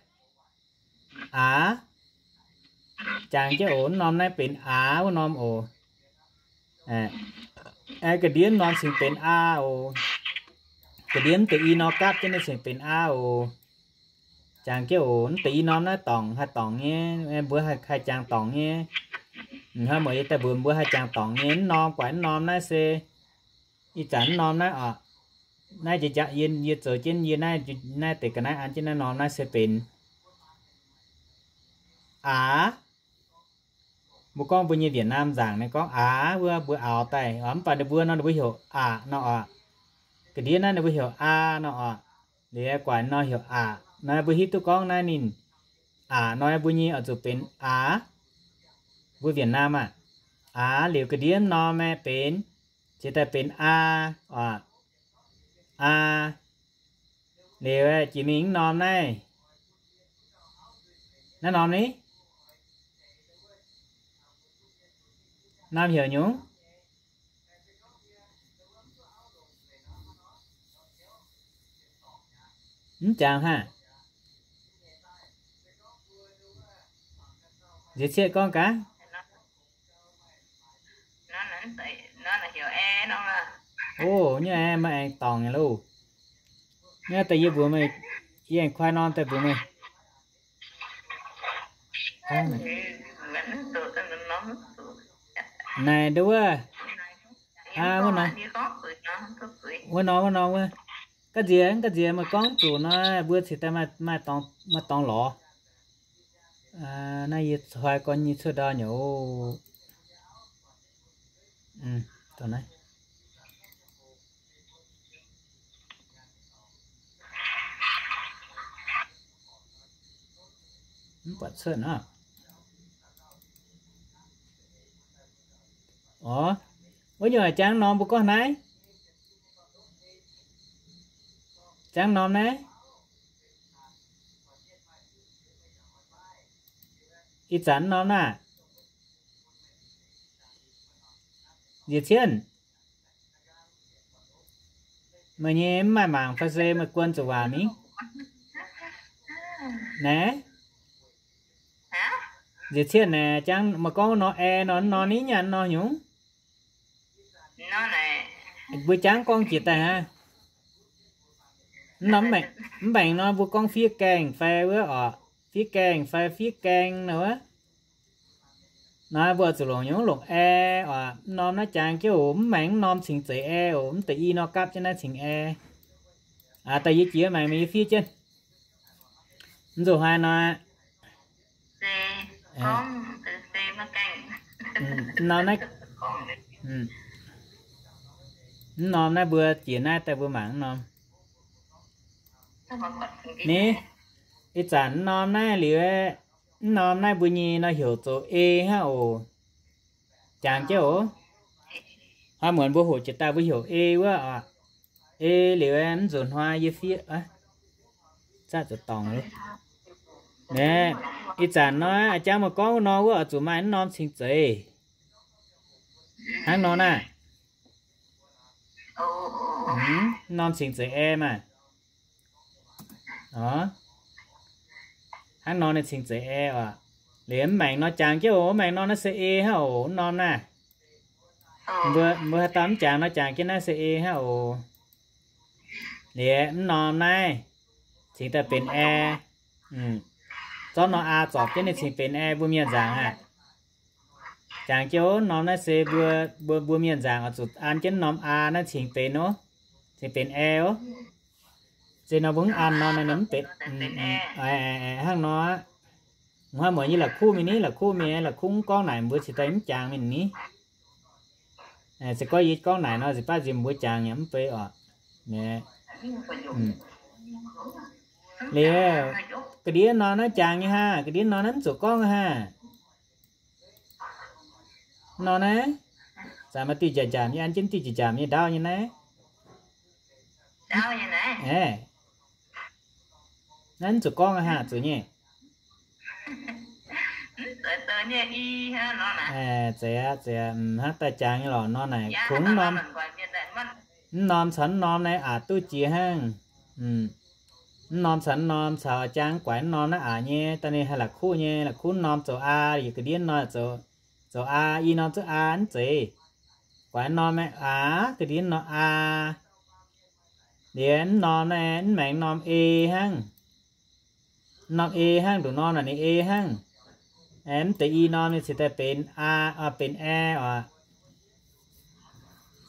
Aax. Jangx jienv oc, norm naaiv benx aax wuov norm oc. Ga'ndiev norm cingx benx aa oc. Ga'ndiev mv deix i nor gapv jienv naaiv cingx benx aa oc. Jangx jienv oc, mv deix i norm naaiv dorngc haih dorngc nyei, mbuo haih, haih jangx dorngc nyei. Hnoi muoc yie daaih mbuox mbuo haih jangx dorngc nyei. Mv norm guaix mv norm naaiv se, ih zanc mv norm naaiv oc. Naaiv jiex jaax yie, yie zoux jienv yie naaiv, naaiv deix ga'naaiv an jienv naaiv norm naaiv se benx aax. Mbuo gorngv mbuo nyei Việt Nam nzaangc naaiv gorngv aax wuov, mbuo aaux daaih oc. Mv baac ninh mbuo nor ninh mbuo heuc aqc nor oc. Ga'ndiev naaiv ninh mbuo heuc aa nor oc. Liuz guaix nor heuc aqc nor, mbuo hiuv duqv gorngv naaiv ninh aqc nor mbuo nyei oix zuqc benx aax. Mbuo Việt Nam aah, aax. Liuz ga'ndiev norm aeqv benx, cingx daaih benx aa oc. Aa. Liuz jiex mingh mv norm naaiv, naaiv norm ni, norm heuc nyungc? Mv jangx haav. Nziex cietv gorngv gaax. O, nyei aeqv, meih aengx dorngc nyei loh. Nyei daaih yie mbuox meih, yie aengx kuaai norm daaih mbuox meih. Naaic nduov wuov, aa, wuov norm, wuov norm wuov. Ga'nziex, ga'nziex meih gorngv zuqc nor, mbuo cingx daaih maaih, maaih dorngx, maaih dorngx lorz. Naaiv yie cui gorn nyei cuotv ndau nyei oc. Dongh naaiv. Mv buatc cuotv nor. Orv, wuov nyungc jangx norm mbuo gorngv naaiv. Jangx norm naaiv. Ih zanc norm naaiv. Nziex cien. Meih nyei mv maaih mangc fai se meih guon zuqc waac mingh? Naaiv. Nziex cien naaic, jangx meih gorngv nor, ae nor, nor ni nyanc nor nyungc. Mbuo jangx gorngv jiex daaih hnangv. Mv norm, mv baengc nor mbuo gorngv fiev gaengh fai wuov oc, fiev gaengh fai fiev gaeng nor wuov. Naaiv mbuo zuqc longc nyungc longc ae oc. Mv norm naaiv jangx jienv oc, mv maengx mv norm cingx zeiz ae oc. Mv deix i nor gapv jienv naaiv cingx ae. Daaih yie jiex maengx meih yie fiev jienv. Mv zuqc haaix nor. Mv norm naaiv, mv norm naaiv mbuo jiex naaiv daaih mbuo mangc mv norm. Ni, ih zanc mv norm naaiv liuz, mv norm naaiv mbuo nyei nor heuc zoux e hnangv oc. Jangx jienv oc. Hnoi muonz mbuo hoqc jiex daaih mbuo heuc e wuov oc. E liuz mv nzunc hnoi yie fiev, zatv zuqc dorngc. Naaiv, ih zanc nor, jangx meih gorngv nor wuov oix zuqc maaih mv norm cingx zeiz. Hnangv nor naaiv. Mv norm cingx zeiz ae maah. Hnangv nor ninh cingx zeiz ae oc. Liuz mv maengc nor jangx jienv oc, mv maengc nor naaiv se e hnangv oc, mv norm naaiv. Mbuo, mbuo haaix dauh mv jangx nor jangx jienv naaiv se e hnangv oc. Liuz mv norm naaiv cingx daaih benx ae. Zorqv norm a zorpc jienv ninh cingx benx ae, mbuo mienh nzaangc aqv. Jangx jienv oc, norm naaiv se mbuo, mbuo, mbuo mienh nzaangc oix zuqc an jienv norm a naaiv cingx benx oc. Cingx benx ae oc. Se nor mbuo mv an nor naaiv mv benx. Hnangv nor aqv. Hnoi muonz yie la'kuqv mingh ni, la'kuqv mingh, la'kuqv mv gorngv naaic mbuo cingx daaih mv jangx mingh ni. Se gorngv yie gorngv naaic nor, nziex baav nziex mbuo jangx yaac mv bei oc. Liuz, ga'ndiev norm naaiv jangx nyei hnangv, ga'ndiev norm naaiv mv zuqc gorngv hnangv. Norm naaiv, zanc maaih diuh njaamc njaamc nyei, an jienv diuh njaamc njaamc nyei ndaauv nyei naaiv. Aeqv, naaiv mv zuqc gorngv hnangv, zuqc nyei. Zeiz aqv, zeiz aqv, hnangv daaih jangx nyei lorqc. Norm naaic kungx norm, mv norm caux mv norm naaiv aqc duqv jiex hnangv. Mv norm caux mv norm, caux jangx guaix mv norm naaiv aqc nyei, daaih ninh haih la'kuqv nyei, la'kuqv mv norm zoux a, yietc ga'ndiev norm zoux a, i norm zuqc a mv zeiz. Guaix mv norm naaiv a, ga'ndiev norm a. Liuz mv norm naaiv mv maengx norm e hnangv. Mv norm e hnangv, nduqc norm naaic ninh e hnangv. Mv deix i norm ninh cingx daaih benx a, benx ae oc.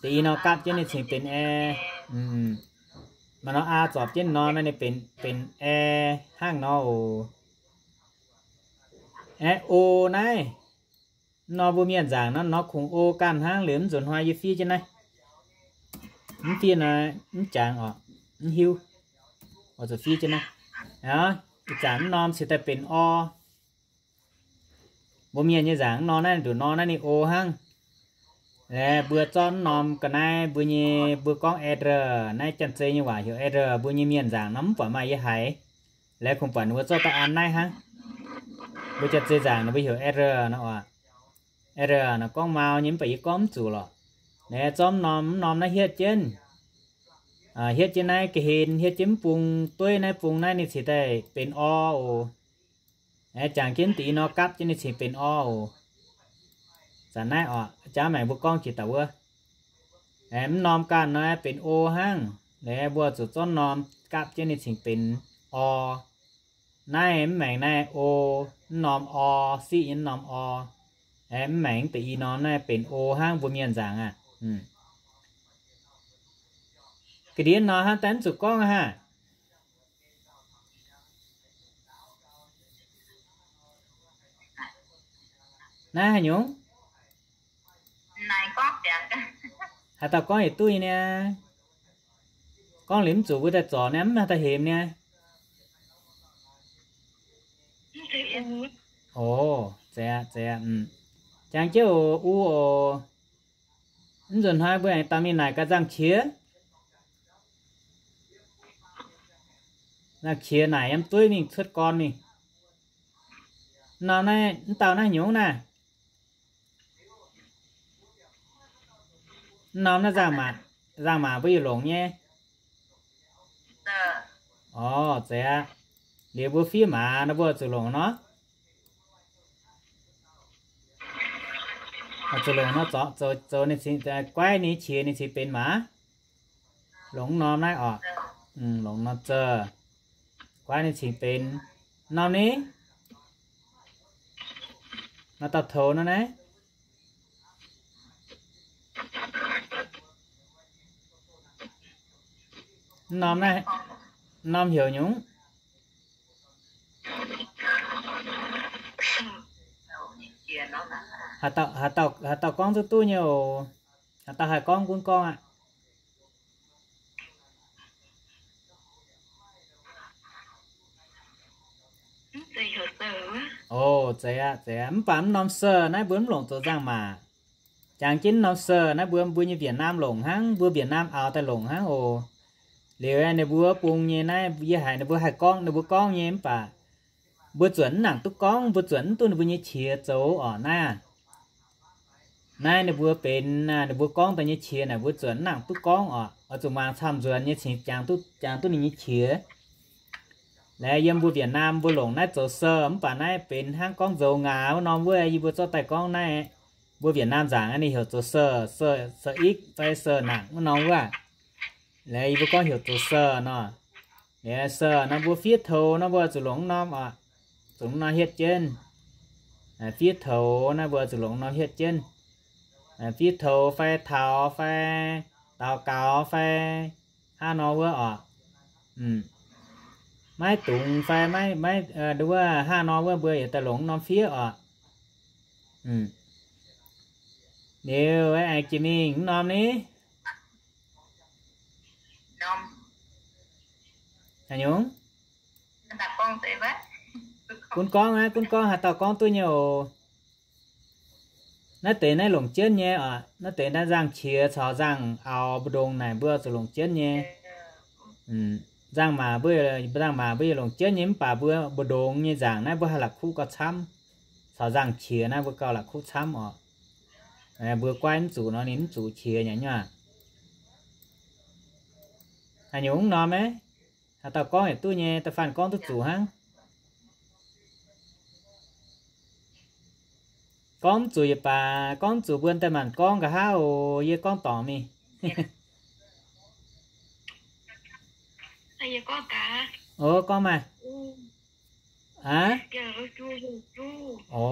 Deix i norm gapv jienv ninh cingx benx ae. Maaih norm a zorpc jienv norm naaiv ninh benx, benx ae hnangv nor oc. Aeqv, o naaiv. Mv norm mbuo mienh nzaangc nor, nor kungx o ganh hnangv. Liuz mv nzunc hnoi yie fiev jienv naaiv. Mv fiev nor mv jangx oc, mv hiuv. Oix zuqc fiev jienv naaiv. Ih zanc mv norm cingx daaih benx o. Mbuo mienh nyei nzaangc mv norm naaiv, nduqc norm naaiv ninh o hnangv. Laeh mbuo zorqv mv norm ga'naaiv mbuo nyei, mbuo gorngv adder, naaiv janx-zei nyei waac heuc adder, mbuo nyei mienh nzaangc nor mv buatc maaih yie haiz. Laeh kungx buatc ninh mbuo zorqv daaih an naaiv hnangv. Mbuo janx-zei nzaangc ninh mbuo heuc adder nor oc. Adder nor gorngv mau nyei, mv baac yie gorngv mv zuqc lorqc. Naaiv zorqv mv norm, mv norm naaiv hietv jienv, hietv jienv naaiv ga'hlen, hietv jienv mv bung dueiv naaiv, bung naaiv ninh cingx daaih benx o oc. Jangx jienv deix i nor gapv jienv ninh cingx benx o oc. Zanc naaiv oc, jangx maengx mbuo gorngv jiex daaih wuov. Mv norm ganh nor benx o hnangv. Laeh mbuo zuqc zorqv norm gapv jienv ninh cingx benx o. Naaiv mv maengx naaiv o, mv norm o, siqv nyei mv norm o. Mv maengx deix i norm naaiv benx o hnangv, mbuo mienh nzaangc aqv. Ga'ndiev norm hnangv daaih mv zuqc gorngv hnangv. Naaiv haaix nyungc? Haaix dauh gorngv yietc duqv nyei niaa? Gorngv liuz mv zuqc mbuo daaih zorc niaa, mv maaih daaih hemx niaa. O, zeiz aqv, zeiz aqv. Jangx jienv oc, u oc. Mv nzunc hnoi mbuo aengx daaih mingh naaic gaax nzangh-qiex. Nzangh-qiex naaic yiem dueiv mingh cuotv gorn mingh. Mv norm naaiv, mv dauh naaiv nyungc naaiv. Mv norm naaiv nzangc-maac, nzangc-maac mbuo yaac longc nyei. Orv, zeiz aqv. Liuz mbuo fiev maaz nor mbuo zuqc longc nor. Zuqc longc nor zoux, zoux ninh cingx, guaiv ninh qiex ninh cingx benx maaz. Longc mv norm naaiv oc. Longc norm zouv, guaiv ninh cingx benx. Mv norm ni, maaih dauh toux nor naaiv. Mv norm naaiv, mv norm heuc nyungc. Haaix dauh, haaix dauh gorngv duqv duqv nyei oc. Haaix dauh haih gorngv gunv gorngv aqv. O, zeiz aqv, zeiz aqv. Mv baac mv norm Sir naaiv mbuo mv longc zoux nzangc-maac. Jangx jienv mv norm Sir naaiv mbuo, mbuo nyei Việt Nam longc hnangv, mbuo Việt Nam auv daaih longc hnangv oc. Liuz ninh mbuo bung nyei naaiv, yie haiz ninh mbuo haih gorngv, ninh mbuo gorngv nyei mv baac mbuo zuotc mv nangc duqv gorngv, mbuo zuotc mv duqv ninh mbuo nyei qiex zoux oc naaiv. Naaiv ninh mbuo benx, ninh mbuo gorngv daaih nyei qiex naaic mbuo zuotc mv nangc duqv gorngv oc. Oix zuqc muangx camv nzuonx nyei cingx jangx duqv, jangx duqv ninh nyei qiex. Laengz yiem mbuo Việt Nam mbuo longc naaiv zoux Sir mv baac naaiv benx hnangv gorngv nzoux ngaax wuov norm wuov, yie mbuo zorqv daaih gorngv naaiv mbuo Việt Nam nzaangc ninh heuc zoux Sir, Sir, Sir X fai Sir nangc wuov norm wuov. Laengz yie mbuo gorngv heuc zoux Sir nor. Liuz Sir nor mbuo fiev toux nor mbuo zuqc longc wuov norm oc. Zuqc wuov norm hietv jienv. Fiev toux naaiv mbuo zuqc longc wuov norm hietv jienv. Fiev toux fai taux fai daux gaux fai hnangv nor wuov oc. Maiv dungx fai maiv, maiv, wuov hnangv nor wuov mbuo yietc daaih longc wuov norm fiev oc. Liuz aengx jiex mingh wuov norm ni. Haaix nyungc? Gunv gorngv aqv, gunv gorngv haaix dauh gorngv duqv nyei oc. Naaiv deix naaiv longc jienv nyei oc. Naaiv deix naaiv nzangc-qiex caux nzangc-auv mbu'ndongx naaic mbuo zuqc longc jienv nyei. Nzangc-maac mbuo, nzangc-maac mbuo yaac longc jienv nyei mv baac mbuo mbu'ndongx nyei nzaangc naaiv mbuo haih la'kuqv gauh camv. Caux nzangc-qiex naaiv mbuo gauh la'kuqv camv oc. Mbuo guaiv mv zuqc nor ninh mv zuqc qiex nyei nyuav. Haaix nyungc mv norm maiv? Haaix dauh gorngv yietc duqv nyei, da'faanh gorngv duqv zuqc hnangv. Gorngv mv zuqc yaac baac, gorngv mv zuqc mbuo daaih maanc gorngv nqa'haav oc. Yie gorngv dorngc mingh. O, gorngv maah. Aav, o,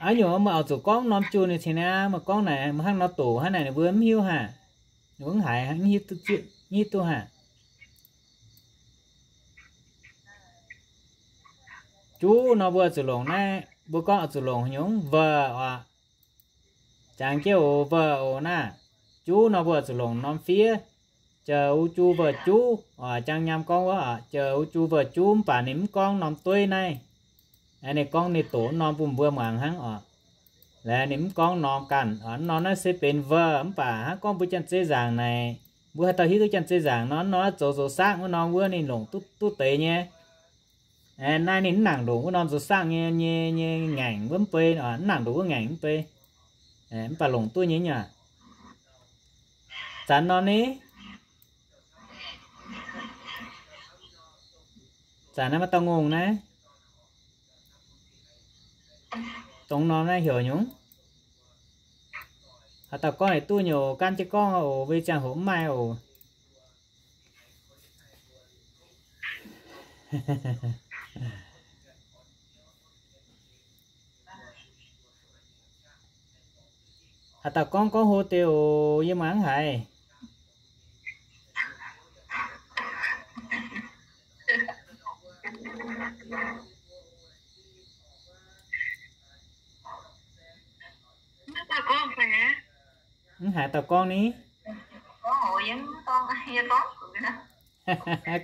aav nyungc meih oix zuqc gorngv norm juh ninh cingx niaa, meih gorngv naaic meih hnangv nor doqc hnangv naaic ninh mbuo mv hiuv haic. Ninh mbuo mv haiz, mv hiuv duqv haic. Juv nor mbuo zuqc longc naaiv, mbuo gorngv oix zuqc longc haaix nyungc, veuh oc. Jangx jienv oc, veuh oc naaiv. Juv nor mbuo zuqc longc norm fiev. Jauv u juv veuh juv oc. Jangx nyaam gorngv wuov oc, jauv u juv veuh juv mv baac ninh mv gorngv norm dueiv naaiv. Ninh gorngv ninh doqc norm bun mbuo muangx hnangv oc. Laengz ninh mv gorngv norm ganh oc. Norm naaiv se benx veuh mv baac hnangv gorngv mbuo janx-zei nzaangc naaic, mbuo haaix dauh hiuv duqv janx-zei nzaangc nor, norm zoux zoux saqv wuov norm wuov ninh longc duqv duqv deix nyei. Naaiv ninh mv nangc longc wuov norm zoux saqv nyei, nyei, nyei ngaengc wuov mv bei, mv nangc longc wuov ngaengc mv bei. Mv baac longc duqv nyei nyuav. Zanc nor ni, zanc naaiv maaih dauh ngongh naaiv, dongh norm naaiv heuc nyungc. Haaix dauh gorngv yietc duqv nyei oc, gan jienv gorngv oc, weic ziangh hoc mv maaih oc. Haaix dauh gorngv gorngv hlo deix oc, yie mangc haiz. Mv haiz dauh gorngv ni.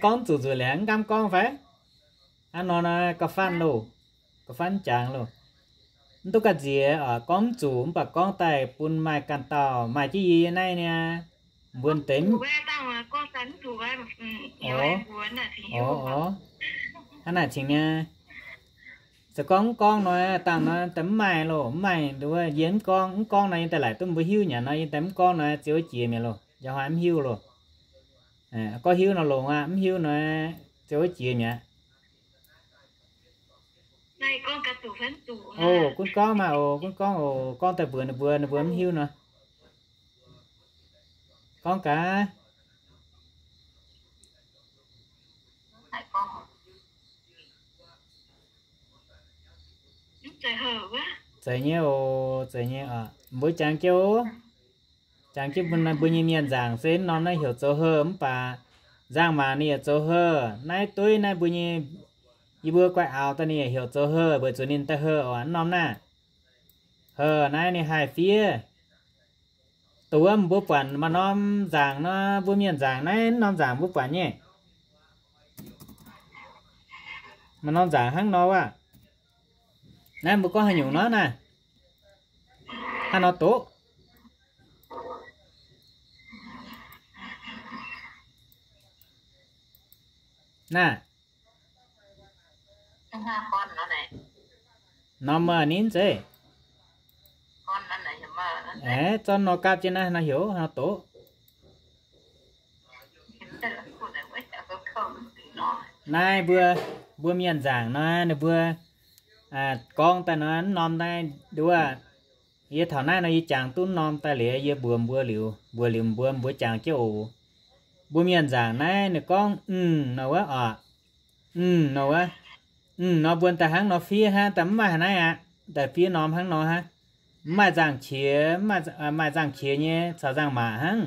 Gorngv zuqc nzunc liuz mv gaamv gorngv fai? Hnangv nor nor gauh fatv loh, gauh fatv jangx loh. Mv duqv ga'naaiv nziex oc, gorngv mv zuqc mv baac gorngv daaih bun maaih ganh dauh maaih jienv yie naaiv niaa, mbuo deix. Hnangv naaic cingx niaa. Se gorngv mv gorngv nor, dangh nor daaih mv maaih loh, mv maaih nduov yie mv gorngv, mv gorngv nor yie daaih laaic duqv mbuo hiuv nyanc nor, yie daaih mv gorngv nor ziouc jiex mi'aqv loh, yie hnoi mv hiuv loh. Gorngv hiuv nor longx aqv, mv hiuv nor ziouc jiex mi'aqv. Oc, gunv gorngv maah, oc, gunv gorngv oc, gorngv daaih mbuox ninh mbuo, ninh mbuo mv hiuv nor. Gorngv gaax. Zeiz nyei oc, zeiz nyei oc. Mbuo jangx jienv oc. Jangx jienv mbuo nyei mienh nzaangc se norm naaiv heuc zoux Heuh mv baac nzangc-maac ninh yaac zoux Heuh. Naaiv dueiv naaiv mbuo nyei, yie mbuo guai aaux daaih ninh yaac heuc zoux Heuh, weic zuqc ninh daaih Heuh oc, norm naaiv. Heuh naaiv ninh haih fiev. Dongh wuov mbuo buatc maaih norm nzaangc nor, mbuo mienh nzaangc naaiv norm nzaangc mbuo buatc nyei. Maaih norm nzaangc hnangv nor wuov. Naaiv mbuo gorngv haaix nyungc nor naaiv? Hnangv nor doqc. Naaiv. Norm ninh zeiv. Aeqv, zorqv nor gapv jienv naaiv nor heuc nor doqc. Naaiv mbuo, mbuo mienh nzaangc nor, ninh mbuo gorngv daaih nor, norm naaiv nduov. Yie taux naaiv nor yie jangx duqv norm daaih liuz, yie mbuox mbuo liuz, mbuox liuz mbuo, mbuo jangx jienv oc. Mbuo mienh nzaangc naaiv ninh gorngv mv nor wuov oc. Mv nor wuov. Mv nor mbuo daaih hnangv nor fiev hnangv, daaih mv maaih haaix naaiv aqv. Daaih fiev norm hnangv nor hnangv. Mv maaih nzangc-qiex, maaih nzangc-qiex nyei caux nzangc-maac hnangv.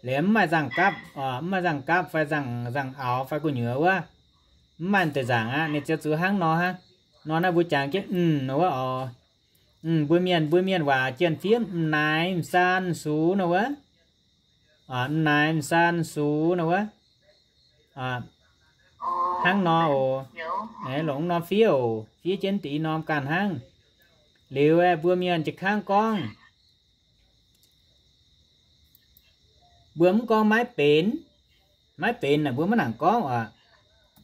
Liuz mv maaih nzangc-gapv, mv maaih nzangc-gapv fai nzangc-aaux fai gu'nyuoz wuov. Mv maaih deix nzaangc aqv, ninh ziouc zuqc hnangv nor hnangv. Nor naaiv mbuo jangx jienv mv nor wuov oc. Mv, mbuo mienh, mbuo mienh waac jienh fiev m'naaiz, m'saan, m'sux nor wuov. M'naaiz, m'saan, m'sux nor wuov. Hnangv nor oc. Longc norm fiev oc. Fiev jienv deix i norm ganh hnangv. Liuz mbuo mienh jiez kangv gorngv, mbuo mv gorngv maiv benx. Maiv benx naaic mbuo maiv nangc gorngv oc.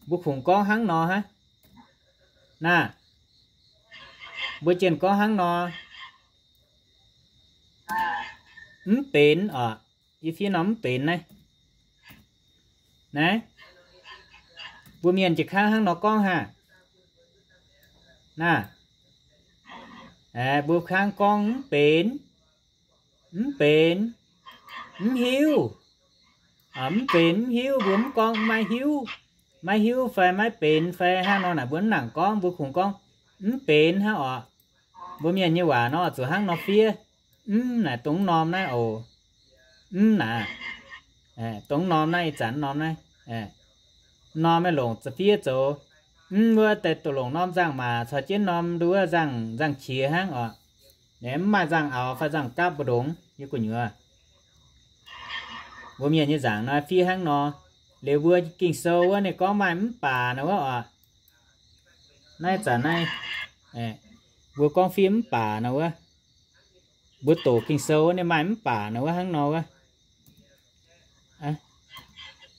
Mbuo kungx gorngv hnangv nor hnangv. Naaiv, mbuo jienh gorngv hnangv nor, mv benx oc. Yie fiev norm mv benx naaiv. Naaiv, mbuo mienh jiez kangv hnangv nor gorngv hnangv. Naaiv, mbuo kangv gorngv mv benx, mv benx, mv hiuv. Mv benx mv hiuv, mbuo mv gorngv maiv hiuv, maiv hiuv fai maiv benx fai hnangv nor naaic mbuo mv nangc gorngv, mbuo kungx gorngv mv benx hnangv oc. Mbuo mienh nyei waac nor zuqc hnangv nor fiev. Mv naaic dongh norm naaiv oc. Mv naaic, dongh norm naaiv, ih zanc norm naaiv, norm naaiv longc fiev zoux. Mv wuov deix duqv longc norm nzangc-maac caux jienv norm nduov nzangc-qiex hnangv oc. Mv maaih nzangc-aaux fai nzangc-gapv mbu'ndongx yie gu'nyuoz. Mbuo mienh nyei nzaangc nor fiev hnangv nor. Liuz mbuo Ging-Sou wuov ninh gorngv maaih mv baac nor wuov oc. Naaiv zanc naaiv, mbuo gorngv fiev mv baac nor wuov. Mbuo doqc Ging-Sou wuov ninh maaih mv baac nor wuov hnangv nor wuov.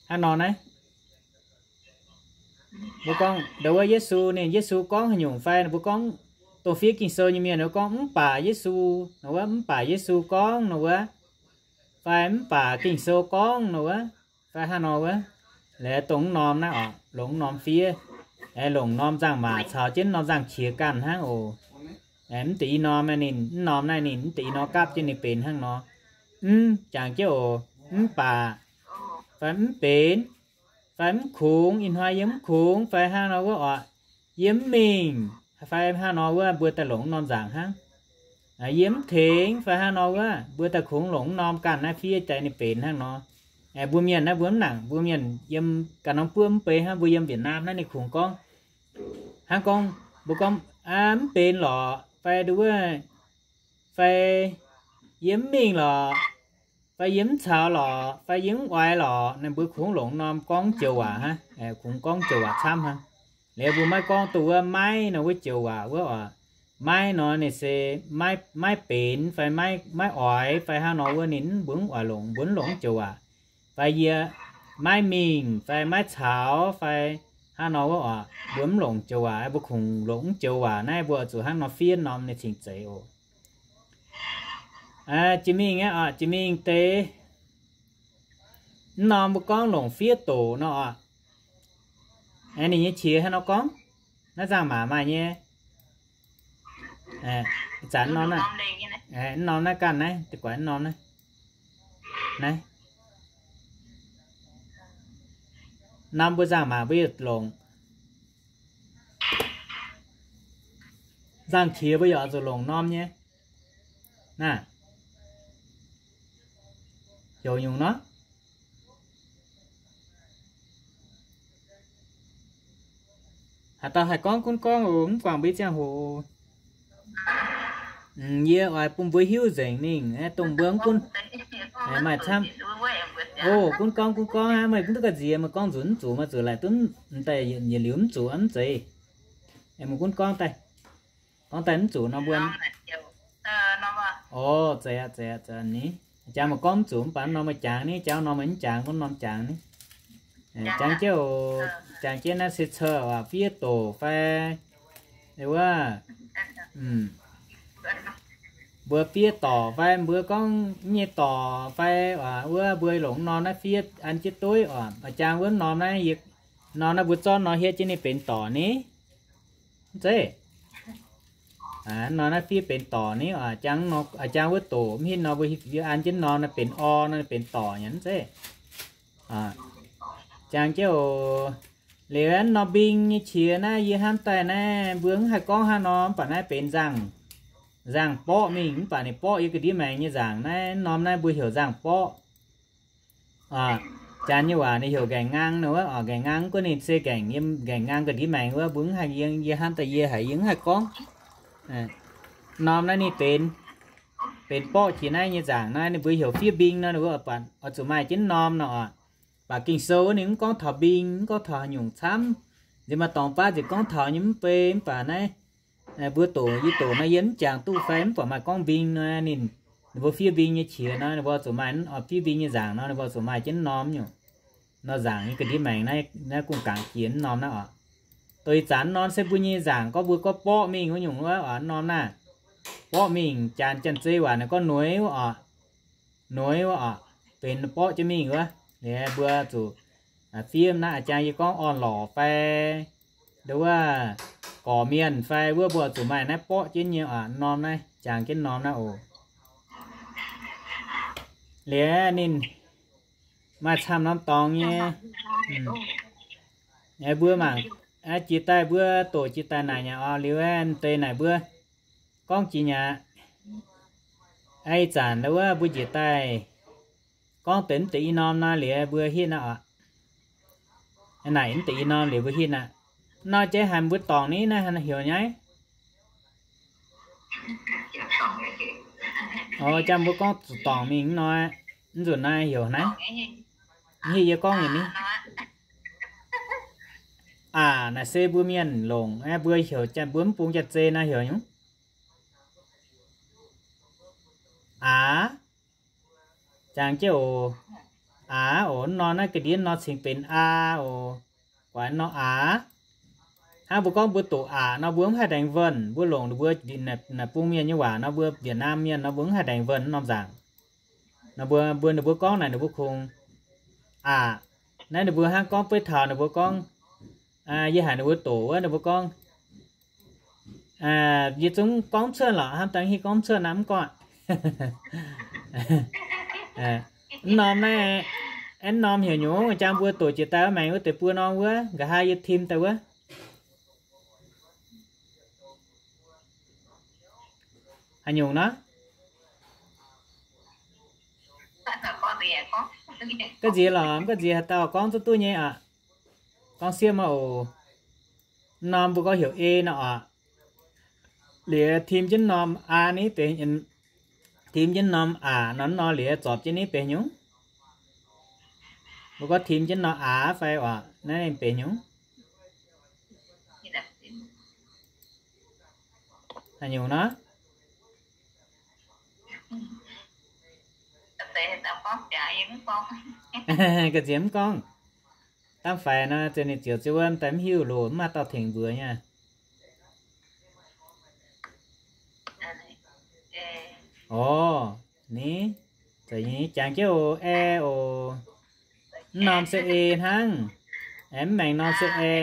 Hnangv nor naaiv, mbuo gorngv ndo wuov Yesu, ninh Yesu gorngv haaix nyungc fai mbuo gorngv dongh fiev Ging-Sou nyei mienh mbuo gorngv mv baac Yesu nor wuov, mv baac Yesu gorngv nor wuov, fai mv baac Ging-Sou gorngv nor wuov, fai hnangv nor wuov. Laaix dongh norm naaiv oc, longc norm fiev, longc norm nzangc-maac caux jienv norm nzangc-qiex ganh hnangv oc. Mv deix i norm ninh, mv norm naaiv ninh mv deix i norm gapv jienv ninh benx hnangv nor. Mv jangx jienv oc, mv baac, fai mv benx, fai mv kungx, ih hnoi yie mv kungx fai hnangv nor wuov oc. Yie mv mingh fai hnangv nor wuov, mbuo daaih longc norm nzaangc hnangv. Yie mv tengx fai hnangv nor wuov, mbuo daaih kungx longc norm ganh naaiv fiev jaax ninh benx hnangv nor. Mbuo mienh naaiv mbuo mv nangc, mbuo mienh yiem ganh norm buov mv bei hnangv, mbuo yiem Việt Nam naaiv ninh kungx gorngv, hnangv gorngv mbuo gorngv, mv benx lorqc fai nduov, fai yie mv mingh lorqc. fai yie mv caux lorqc, fai yie mv oix lorqc, naaiv mbuo kungx longc norm gorngv joux waac hnangv, kungx gorngv joux waac camv hnangv. Liuz mbuo maiv gorngv duqv wuov maiv nor wuov joux waac wuov oc. Maiv nor ninh se maiv, maiv benx fai maiv, maiv oix fai hnangv nor wuov ninh mbuo mv oix longc, mbuo mv longc joux waac. Fai yie maiv mingh fai maiv caux fai hnangv nor wuov oc, mbuo mv longc joux waac, mbuo kungx longc mv joux waac naaiv mbuo zuqc hnangv nor fiev norm ninh cingx zeiz oc. Jiex mingh aqv oc, jiex mingh deix mv norm mbuo gorngv longc fiev doqc nor oc. Ninh nyei qiex hnangv nor gorngv, naaiv nzangc-maac maaih nyei. Ih zanc norm naaiv, mv norm naaiv ganh naaiv, deix guaix mv norm naaiv, naaiv norm mbuo nzangc-maac mbuo yaac longc, nzangc-qiex mbuo yaac oix zuqc longc norm nyei. Naaiv heuc nyungc nor. Haaix dauh haih gorngv gunv gorngv oc, mv guangc mbuo ziangh hoc. Yie oix bun mbuo hiuv nzengc mingh, dongh mbuo mv gunv, maaih camv. O, gunv gorngv, gunv gorngv aqv, meih gunv duqv ga'nziex, meih gorngv nzunc mv zuqc, meih zuqc laaic duqv daaih yietc liuz mv zuqc mv zeiz. Meih gunv gorngv daaih, gorngv daaih mv zuqc nor mbuo O, zeiz aqv, zeiz aqv, zeiz aqv ni. Jangx meih gorngv mv zuqc mv baac norm meih jangx ni, jangx norm meih mv jangx, gorngv norm jangx ni. Jangx jienv oc, jangx jienv naaiv se ceu aac, fiev doqc fai wuov, mbuo fiev dorc fai mbuo gorngv nyei dorc fai wuov, mbuo longc norm naaiv fiev an jienv dueiv oc. Jangx wuov norm naaiv, norm naaiv mbuo zorqv norm hietv jienv ninh benx dorc ni. Mv zeiz. Norm naaiv fiev benx dorc ni oc. Jangx wuov doqc mv hinv nor mbuo an jienv norm naaiv benx or nor benx dorc nyei mv zeiz. Jangx jienv oc. Liuz norm mbing nyei qiex naaiv yie hnamv daaih naaiv mbuo mv haih gorngv hnangv nor mv baac naaiv benx nzangc, nzangc-borqv mingh mv baac ninh borqv yie ga'ndiev maengx nyei nzangc naaiv norm naaiv mbuo heuc nzangc-borqv. Janx nyei waac ninh heuc nqaengc ngang nor wuov oc. Nqaengc ngang mv gunv ninh se nqaengc, nqaengc ngang ga'ndiev maengx wuov mbuo mv haih, yie hnamv daaih yie haiz yie mv haih gorngv. Norm naaiv ninh benx, benx borqv jiex naaiv nyei nzangc naaiv ninh mbuo heuc fiev mbing nor, ninh mbuo oix zuqc maaih jienv norm nor oc. Baac Ging-Sou wuov ninh mv gorngv taux mbing, mv gorngv taux haaix nyungc camv. Nziex maaih dorngx baav nziex gorngv taux nyei mv bei mv baac naaiv mbuo doqc, yie doqc nor yie mv jangx duqv fai mv baac maaih gorngv mbing nor ninh, ninh mbuo fiev mbing nyei qiex nor ninh mbuo zuqc maaih, fiev mbing nyei nzangc nor ninh mbuo zuqc maaih jienv norm nyungc. Nor nzangc nyei ga'ndiev maengx naaiv, naaiv gong-gaangc jiex mv norm naaiv oc. Doqc ih zanc norm se mbuo nyei nzangc gorngv mbuo gorngv borqv mingh wuov nyungc wuov oc, norm naaiv. Borqv mingh, janx, janx-zei waac naaiv gorngv nueiz wuov oc. Nueiz wuov oc, benx borqv jienv mingh wuov. Liuz mbuo zuqc fiev naaiv a'jang yie gorngv orn-lorqc fai ndo wuov gorqv-mienh fai wuov mbuo zuqc maaih naaiv borqv jienv nyei oc, norm naaiv, jangx jienv norm naaiv oc. Liuz ninh maaih camv norm dorngx nyei. Mbuo mangc jiex daaih mbuo doqc jiex daaih naaic nyei oc. Liuz deix naaic mbuo gorngv jiex nyei aqv. Ih zanc wuov mbuo njiec daaih gorngv deix mv deix i norm nor liuz mbuo hitv aqv oc. Naaic mv deix i norm liuz mbuo hitv aqv. Nor jiex haic mbuo dorngc ni naaiv heuc nyaiv. O, jang mbuo gorngv zuqc dorngc mingh nor, mv nzunc naaiv heuc naaiv. Hitv yie gorngv nyei ni. Aac, naaic se mbuo mienh longc, mbuo heuc, mbuo mv bung jaax-zei naaiv heuc nyungc. Aac. Jangx jienv oc. Aac oc, norm naaiv ga'ndiev nor cingx benx aa oc. Guaix norm aac. Hnangv mbuo gorngv mbuo doqc aac nor mbuo mv haih ndaengx wuonh, mbuo longc ninh mbuo naaic bung mienh nyei waac nor, mbuo Việt Nam mienh nor mbuo mv haih ndaengx wuonh norm nzaangc. Nor mbuo, mbuo ninh mbuo gorngv naaic ninh mbuo kungx aac. Naaiv ninh mbuo hnangv gorngv beiv taux ninh mbuo gorngv, yie haic ninh mbuo doqc wuov ninh mbuo gorngv, yie zungv gorngv cuotv lorqc, hnamv dangh hitv gorngv cuotv naaiv mv gorngv. Mv norm naaiv, mv norm heuc nyungc, jang mbuo doqc jiex daaih wuov maengx wuov deix buo norm wuov, nqa'haav yie tim daaih wuov. Haaix nyungc nor? Ga'nziex lorqc, mv ga'nziex haaix dauh gorngv duqv duqv nyei aqv. Gorngv siemv maah oc. Norm mbuo gorngv heuc e nor oc. Liuz tim jienv norm aa ni deix, Tim jienv norm aac nor, nor liuz zorpc jienv ninh benx nyungc. Mbuo gorngv tim jienv norm aac fai oc, naaiv ninh benx nyungc. Haaix nyungc nor? Ga'nziex mv gorngv. Dangv faix nor, zeix ninh ziouc ziouc wuov daaih mv hiuv loz, mv maaih dauh tengx mbuox nyei. Orv, ni, jangx jienv oc, ae oc. Mv norm se e hnangv. Mv maengx norm se ae.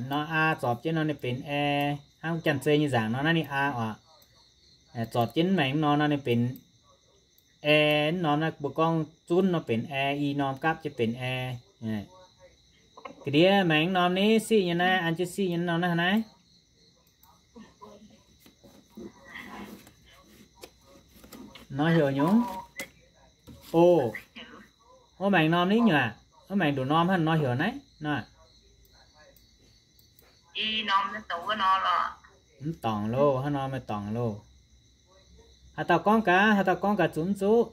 Nor aa zorpc jienv nor ninh benx ae, hnangv janx-zei nyei nzaangc nor naaiv ninh aa oc. Zorpc jienv mv maengx nor nor ninh benx ae. Mv norm naaiv mbuo gorngv zunv nor benx ae, i norm gapv jienv benx ae. Ga'ndiev maengx norm ni siqv nyei naaiv, an jienv siqv nyei norm naaiv naaiv. Nor heuc nyungc. O, wuov maengx norm ni nyuoqc, wuov maengx nduqc norm hnangv nor heuc naaiv nor. Mv dorngc loh, hnangv nor meih dorngc loh. Haaix dauh gorngv gaax, haaix dauh gorngv gaax zuqc mv zuqc?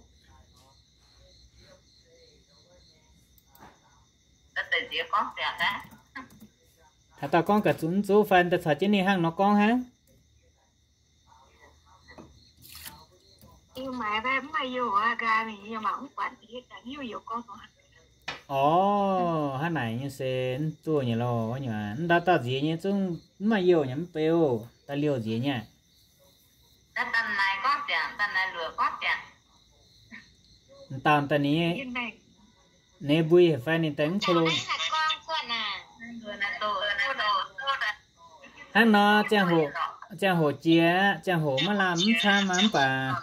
Haaix dauh gorngv gaax zuqc mv zuqc fai daaih caux jienv ninh hnangv nor gorngv hnangv? Orv, hnangv naaic nyei se mv duqv nyei loh. Mv ndau dauh nziex nyei zungv mv maaih youh nyei mv beu, da'liouh nziex nyei. Dauh daaih ninh, ninh mbui heuc fai ninh daaih mv ko lo. Hnangv nor, ziangh hoc jiex, ziangh hoc maiv lamh mv camv mv baac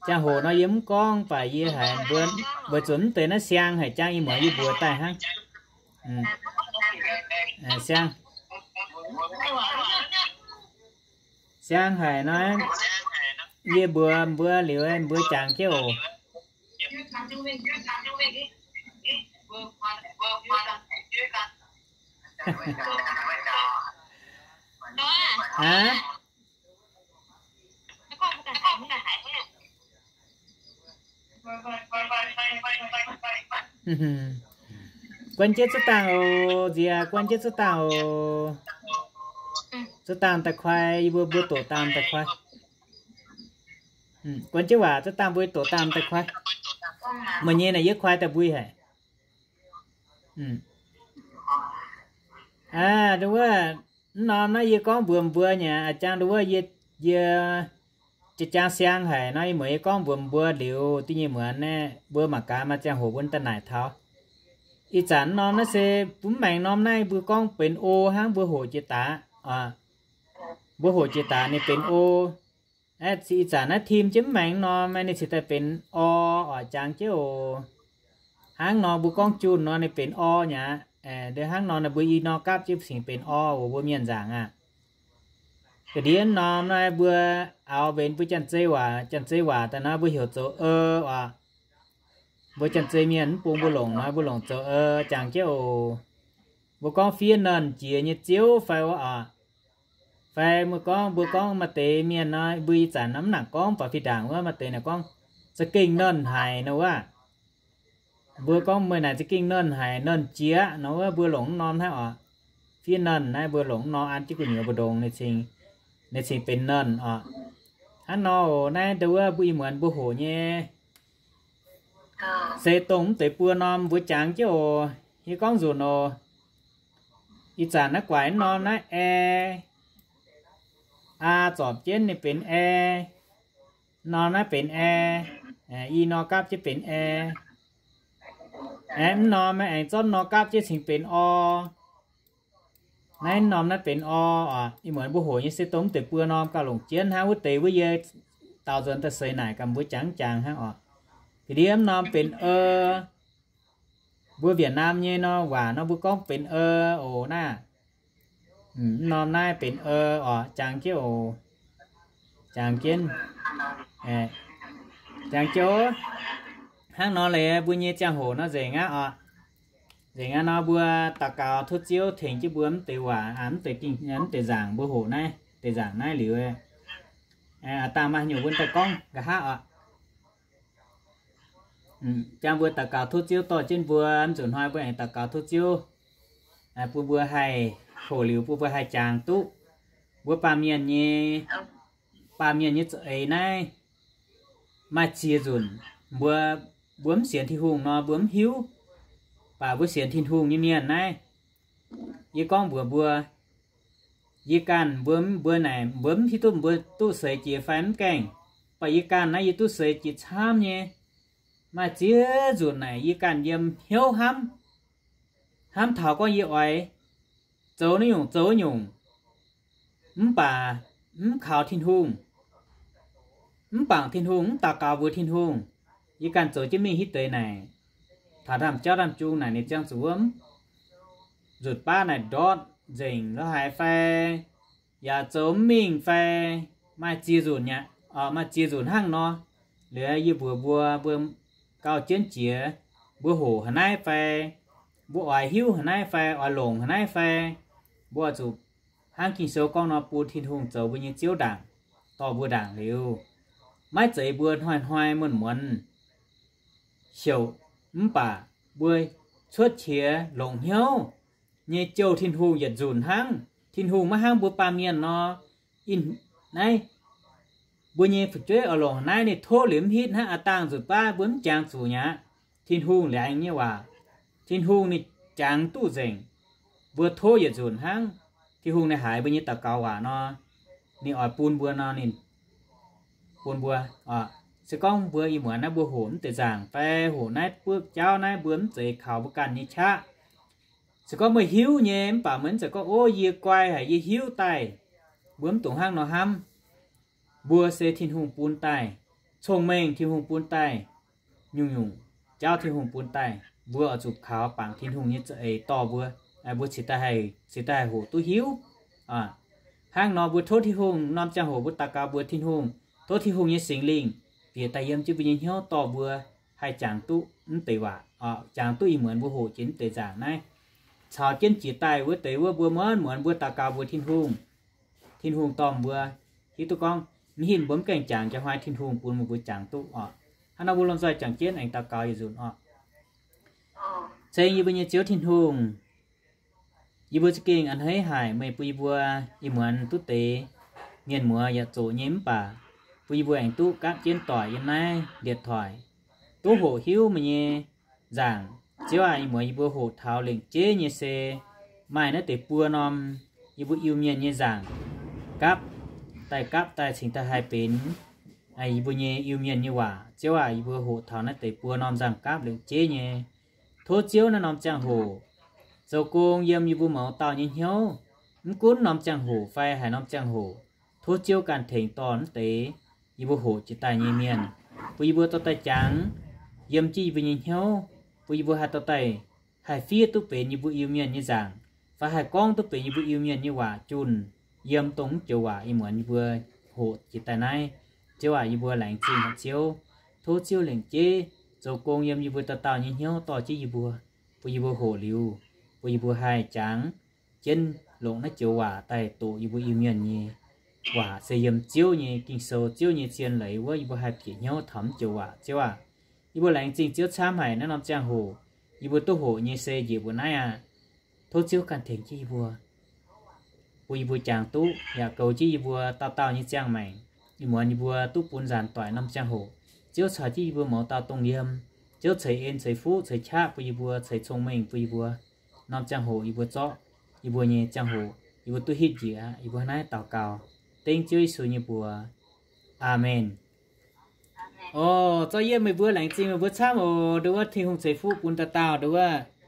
ziangh hoc nor yie mv gorngv, mv baac yie haiz mbuo, weic zuqc mv deix naaiv siang haic, jangx ih muonz yie mbuox daaih hnangv. Siang, siang haic nor, yie mbuox mbuo liuz, mbuo jangx jienv oc. Aav, guan jienv zuov dangh oc, nziex guan jienv zuov dangh oc. Zuov dangh da'kuaih, yie mbuo mbuo doqc dangh da'kuaih. Guan jienv waac zuov dangh mbuo doqc dangh da'kuaih. Meih nyei naaic yie kuaih daaih mbui haic. Aa, nduov wuov, mv norm naaiv yie gorngv mbuox mbuo nyei, aa, jangx nduov wuov yie, yie jangx siang haic nor, yie muoz yie gorngv mbuox mbuo liuz, da'nyeic muonz naaiv mbuo mangc gaax maaih ziangh hoc mbuo daaih naaic taux. Ih zanc mv norm naaiv se mv maengx norm naaiv mbuo gorngv benx o hnangv, mbuo hoqc jiex daaih. Mbuo hoqc jiex daaih ninh benx o. Ih zanc naaiv tim jienv mv maengx norm, ninh cingx daaih benx o oc, jangx jienv oc. Hnangv nor mbuo gorngv junh nor ninh benx o nyei aqv. Hnangv nor naaiv mbuo i nor gapv jienv cingx benx o oc, mbuo mienh nzaangc aqv. Ga'ndiev norm naaiv mbuo aaux mbenc mbuo janx-zei waac, janx-zei waac daaih nor mbuo heuc zoux e oc. Mbuo janx-zei mienh mv bung mbuo longc nor mbuo longc zoux e, jangx jienv oc. Mbuo gorngv fiev nernh jiex nyei ziouv fai oc. Fai mbuo gorngv, mbuo gorngv maaih deix mienh nor, mbuo ih zanc mv nangc gorngv baac fih ndaangc wuov maaih deix naaic gorngv za'gengh nernh haic nor wuov. Mbuo gorngv meih naaic za'gengh nernh haic, nernh jiex nor wuov, mbuo longc mv norm naaiv oc. Fiev nernh naaiv mbuo longc mv norm an jienv gu'nyuoz mbu'ndongx, ninh cingx benx nernh oc. Hnangv nor oc, naaiv nduov wuov mbuo ih muonz mbuo hoqc nyei se dongh mv deix buo norm mbuo jangx jienv oc. Yie gorngv nzunc oc. Ih zanc naaiv guaix mv norm naaiv ae, aa zorpc jienv ninh benx ae. Mv norm naaiv benx ae, i nor gapv jienv benx ae. Aeqv, mv norm aengx zorqv nor gapv jienv cingx benx or. Naaiv mv norm naaiv benx or oc. Ih muonz mbuo hoqc nyei se dongh mv deix buo norm gauh longc jienv hnangv wuov deix wuov yie daaux nzuonx daaih seix naaic gaax mbuo jangx jangx hnangv oc. Ga'ndiev mv norm benx e. Mbuo Việt Nam nyei nor waac nor mbuo gorngv benx e oc naaiv. Mv norm naaiv benx e oc, jangx jienv oc. Jangx jienv. Jangx jienv oc. Hnangv nor leiz mbuo nyei ziangh hoc nor nzengc aqv oc. Nzengc aqv nor mbuo daux gaux tov Ziouv tengx jienv mbuo mv deix waac, mv deix, mv deix nzaangc mbuo hoqc naaiv, deix nzaangc naaiv liuz, dangh maaih haaix nyungc mbuo daaih gorngv nqa'haav oc. Jangx mbuo daux gaux tov Ziouv dorh jienv mbuo, mv zuqc hnoi mbuo aengx daux gaux tov Ziouv bun mbuo haih hoqc liuz, bun mbuo haih jangx duqv mbuo baamh mienh nyei, baamh mienh nyei za'eix naaiv maaih ziex nzunc mbuo, mbuo mv sienx Tin-Hungh nor, mbuo mv hiuv. Mv baac mbuo sienx Tin-Hungh nyei mienh naaiv, yie gorngv mbuox mbuo, yie ganh mbuo, mbuo naaic mbuo mv hiuv duqv mbuo duqv seix jiex fai mv gaengh. Mv baac yie ganh naaiv yie duqv seix jiex camv nyei. Maaih ziex nzunc naaic yie ganh yiem hnyouv hnamv, hnamv taux gorngv yie oix zoux naaiv nyungc zoux nyungc, mv baac mv kaux Tin-Hungh, mv bangc Tin-Hungh, mv daux gaux mbuox Tin-Hungh. Yie ganh zoux jienv mingh hitv deix naaic, taux ndaamv-jauv ndaamv-jung naaic ninh ziangh zuqc wuov nzutc baav naaic ndortv nzengc lo haaix fai, yaac zoux mv mingh fai, maaih ziex nzunc aqv, maaih ziex nzunc hnangv nor. Liuz yie mbuox mbuo, mbuo gauh jienv jiex, mbuo hoqc haaix naaiv fai, mbuo oix hiuv haaix naaiv fai, oix longc haaix naaiv fai, mbuo oix zuqc hnangv Ging-Sou gorngv nor, bun Tin-Hungh zoux mbuo nyei Ziouv ndaangc, dorh mbuo ndaangc liuz, maiv zeiz mbuo hnoi-hnoi muonz-muonz heuc, mv baac mbuo cuotv qiex longc hnyouv nyei jouh Tin-Hungh yietc nzunc hnangv. Tin-Hungh maiv hnangv mbuo baamh mienh nor, naaiv mbuo nyei fu'jueiv oix longc naaiv, ninh tov liuz mv hitv hnangv a'dangh nzutc baav mbuo mv jangx zuqc mi'aqv. Tin-Hungh laengz nyei waac, Tin-Hungh ninh jangx duqv nzengc. Mbuo tov yietc nzunc hnangv Tin-Hungh ninh haiz mbuo nyei daux gaux waac nor, ninh oix bun mbuo nor, ninh bun mbuo. Se gorngv mbuo ih muonz naaiv mbuo hoqc mv deix nzaangc fai hoqc naaiv buov jauv naaiv mbuo mv zeiz kaux mbuo ganh nyei qaqv, se gorngv meih hiuv nyei mv baac meih mv zeiz gorngv, ov, yie guai haic, yie hiuv daaih, mbuo mv dungx hnangv nor hnamv. Mbuo se Tin-Hungh bun daaih, cong-mengh Tin-Hungh bun daaih, nyungc-nyungc jauv Tin-Hungh bun daaih, mbuo oix zuqc kaux bangc Tin-Hungh nyei za'eix dorh mbuo, mbuo cingx daaih haih, cingx daaih haih hoqc duqv hiuv. Hnangv nor mbuo tov Tin-Hungh norm ziangh hoc mbuo daux gaux mbuox Tin-Hungh, tov Tin-Hungh nyei Singx Lingh bieqc daaih yiem jienv mbuo nyei hnyouv dorh mbuo haih jangx duqv mv deix waac, jangx duqv ih muonz mbuo hoqc jiex mv deix nzaangc naaiv, caux jienv jiex daaih wuov deix wuov mbuo muonz-muonz mbuo daux gaux mbuox Tin-Hungh, Tin-Hungh dorh mbuo hiuv duqv gorngv mv hinc mbuo mv gaengh jangx, njang hnoi Tin-Hungh bun mbuo jangx duqv oc. Hnangv nor mbuo lomh nzoih jangx jienv aengx daux gaux yietc nzunc oc. Ceng yie mbuo nyei Ziouv Tin-Hungh, yie mbuo za'gengh a'hneiv haic meih bun yie mbuo ih muonz duqv deix mienh muoz yaac zoqc nyei mv baac bun yie mbuo aengx duqv gapv jienv doic yiem naaiv điện thoại, duqv hoqc hiuv meih nyei nzaangc. Ziouv aac, ih muonz yie mbuo hoqc taux lengc jeiv nyei se maaih naaiv deix buo norm yie mbuo Iu-Mienh nyei nzaangc gapv daaih, gapv daaih cingx daaih haih benx yie mbuo nyei Iu-Mienh nyei waac. Ziouv aac, yie mbuo hoqc taux naaiv deix buo norm nzaangc gapv lengc jeiv nyei. Tov Ziouv naaiv norm ziangh hoc zoux gong yiem yie mbuo mouz dauh nyei hnyouv. Mv gunv norm ziangh hoc fai haaix norm ziangh hoc, tov Ziouv ganh tengx dorh naaiv deix yie mbuo hoqc jiex daaih nyei mienh, bun yie mbuo dorh daaih jangx yiem jienv yie mbuo nyei hnyouv, bun yie mbuo haih dorh daaih haih fiev duqv benx yie mbuo Iu-Mienh nyei nzaangc, fai haih gorngv duqv benx yie mbuo Iu-Mienh nyei waac junh yiem dongh mv joux waac ih muonz yie mbuo hoqc jiex daaih naaiv. Ziouv aac, yie mbuo laengz zingh haic Ziouv. Tov Ziouv lengc jeiv zoux gong yiem yie mbuo dauh dauh nyei hnyouv dorh jienv yie mbuo, bun yie mbuo hoqc liuz, bun yie mbuo haih jangx jienv longc naaiv joux waac daaih doqc yie mbuo Iu-Mienh nyei waac se yiem Ziouv nyei Ging-Sou, Ziouv nyei zien leiz wuov, yie mbuo haih bieqc hnyouv taux mv joux waac. Ziouv aac, yie mbuo laengz zingh Ziouv camv haic naaiv norm ziangh hoc yie mbuo duqv hoqc nyei se njiec mbuo naaiv aqv. Tov Ziouv ganh tengx jienv yie mbuo, bun yie mbuo jangx duqv yaac goux jienv yie mbuo dauh dauh nyei ziangh maengc. Ih muonz yie mbuo duqv bun nzaanx doic norm ziangh hoc, Ziouv caux jienv yie mbuo mouz dauh dongh yiem. Ziouv ceix en ceix fuqv ceix qaqv bun yie mbuo, ceix cong-mengh bun yie mbuo. Norm ziangh hoc yie mbuo zorqv yie mbuo nyei ziangh hoc yie mbuo duqv hitv njiec aqv. Yie mbuo naaiv daux gaux dengv Ziouv Yesu nyei mbuox. Aamen. Oc, zorqv yie meih mbuo laengz zingh meih mbuo camv oc. Nduov wuov Tin-Hungh ceix fuqv bun dauh dauh nduov wuov.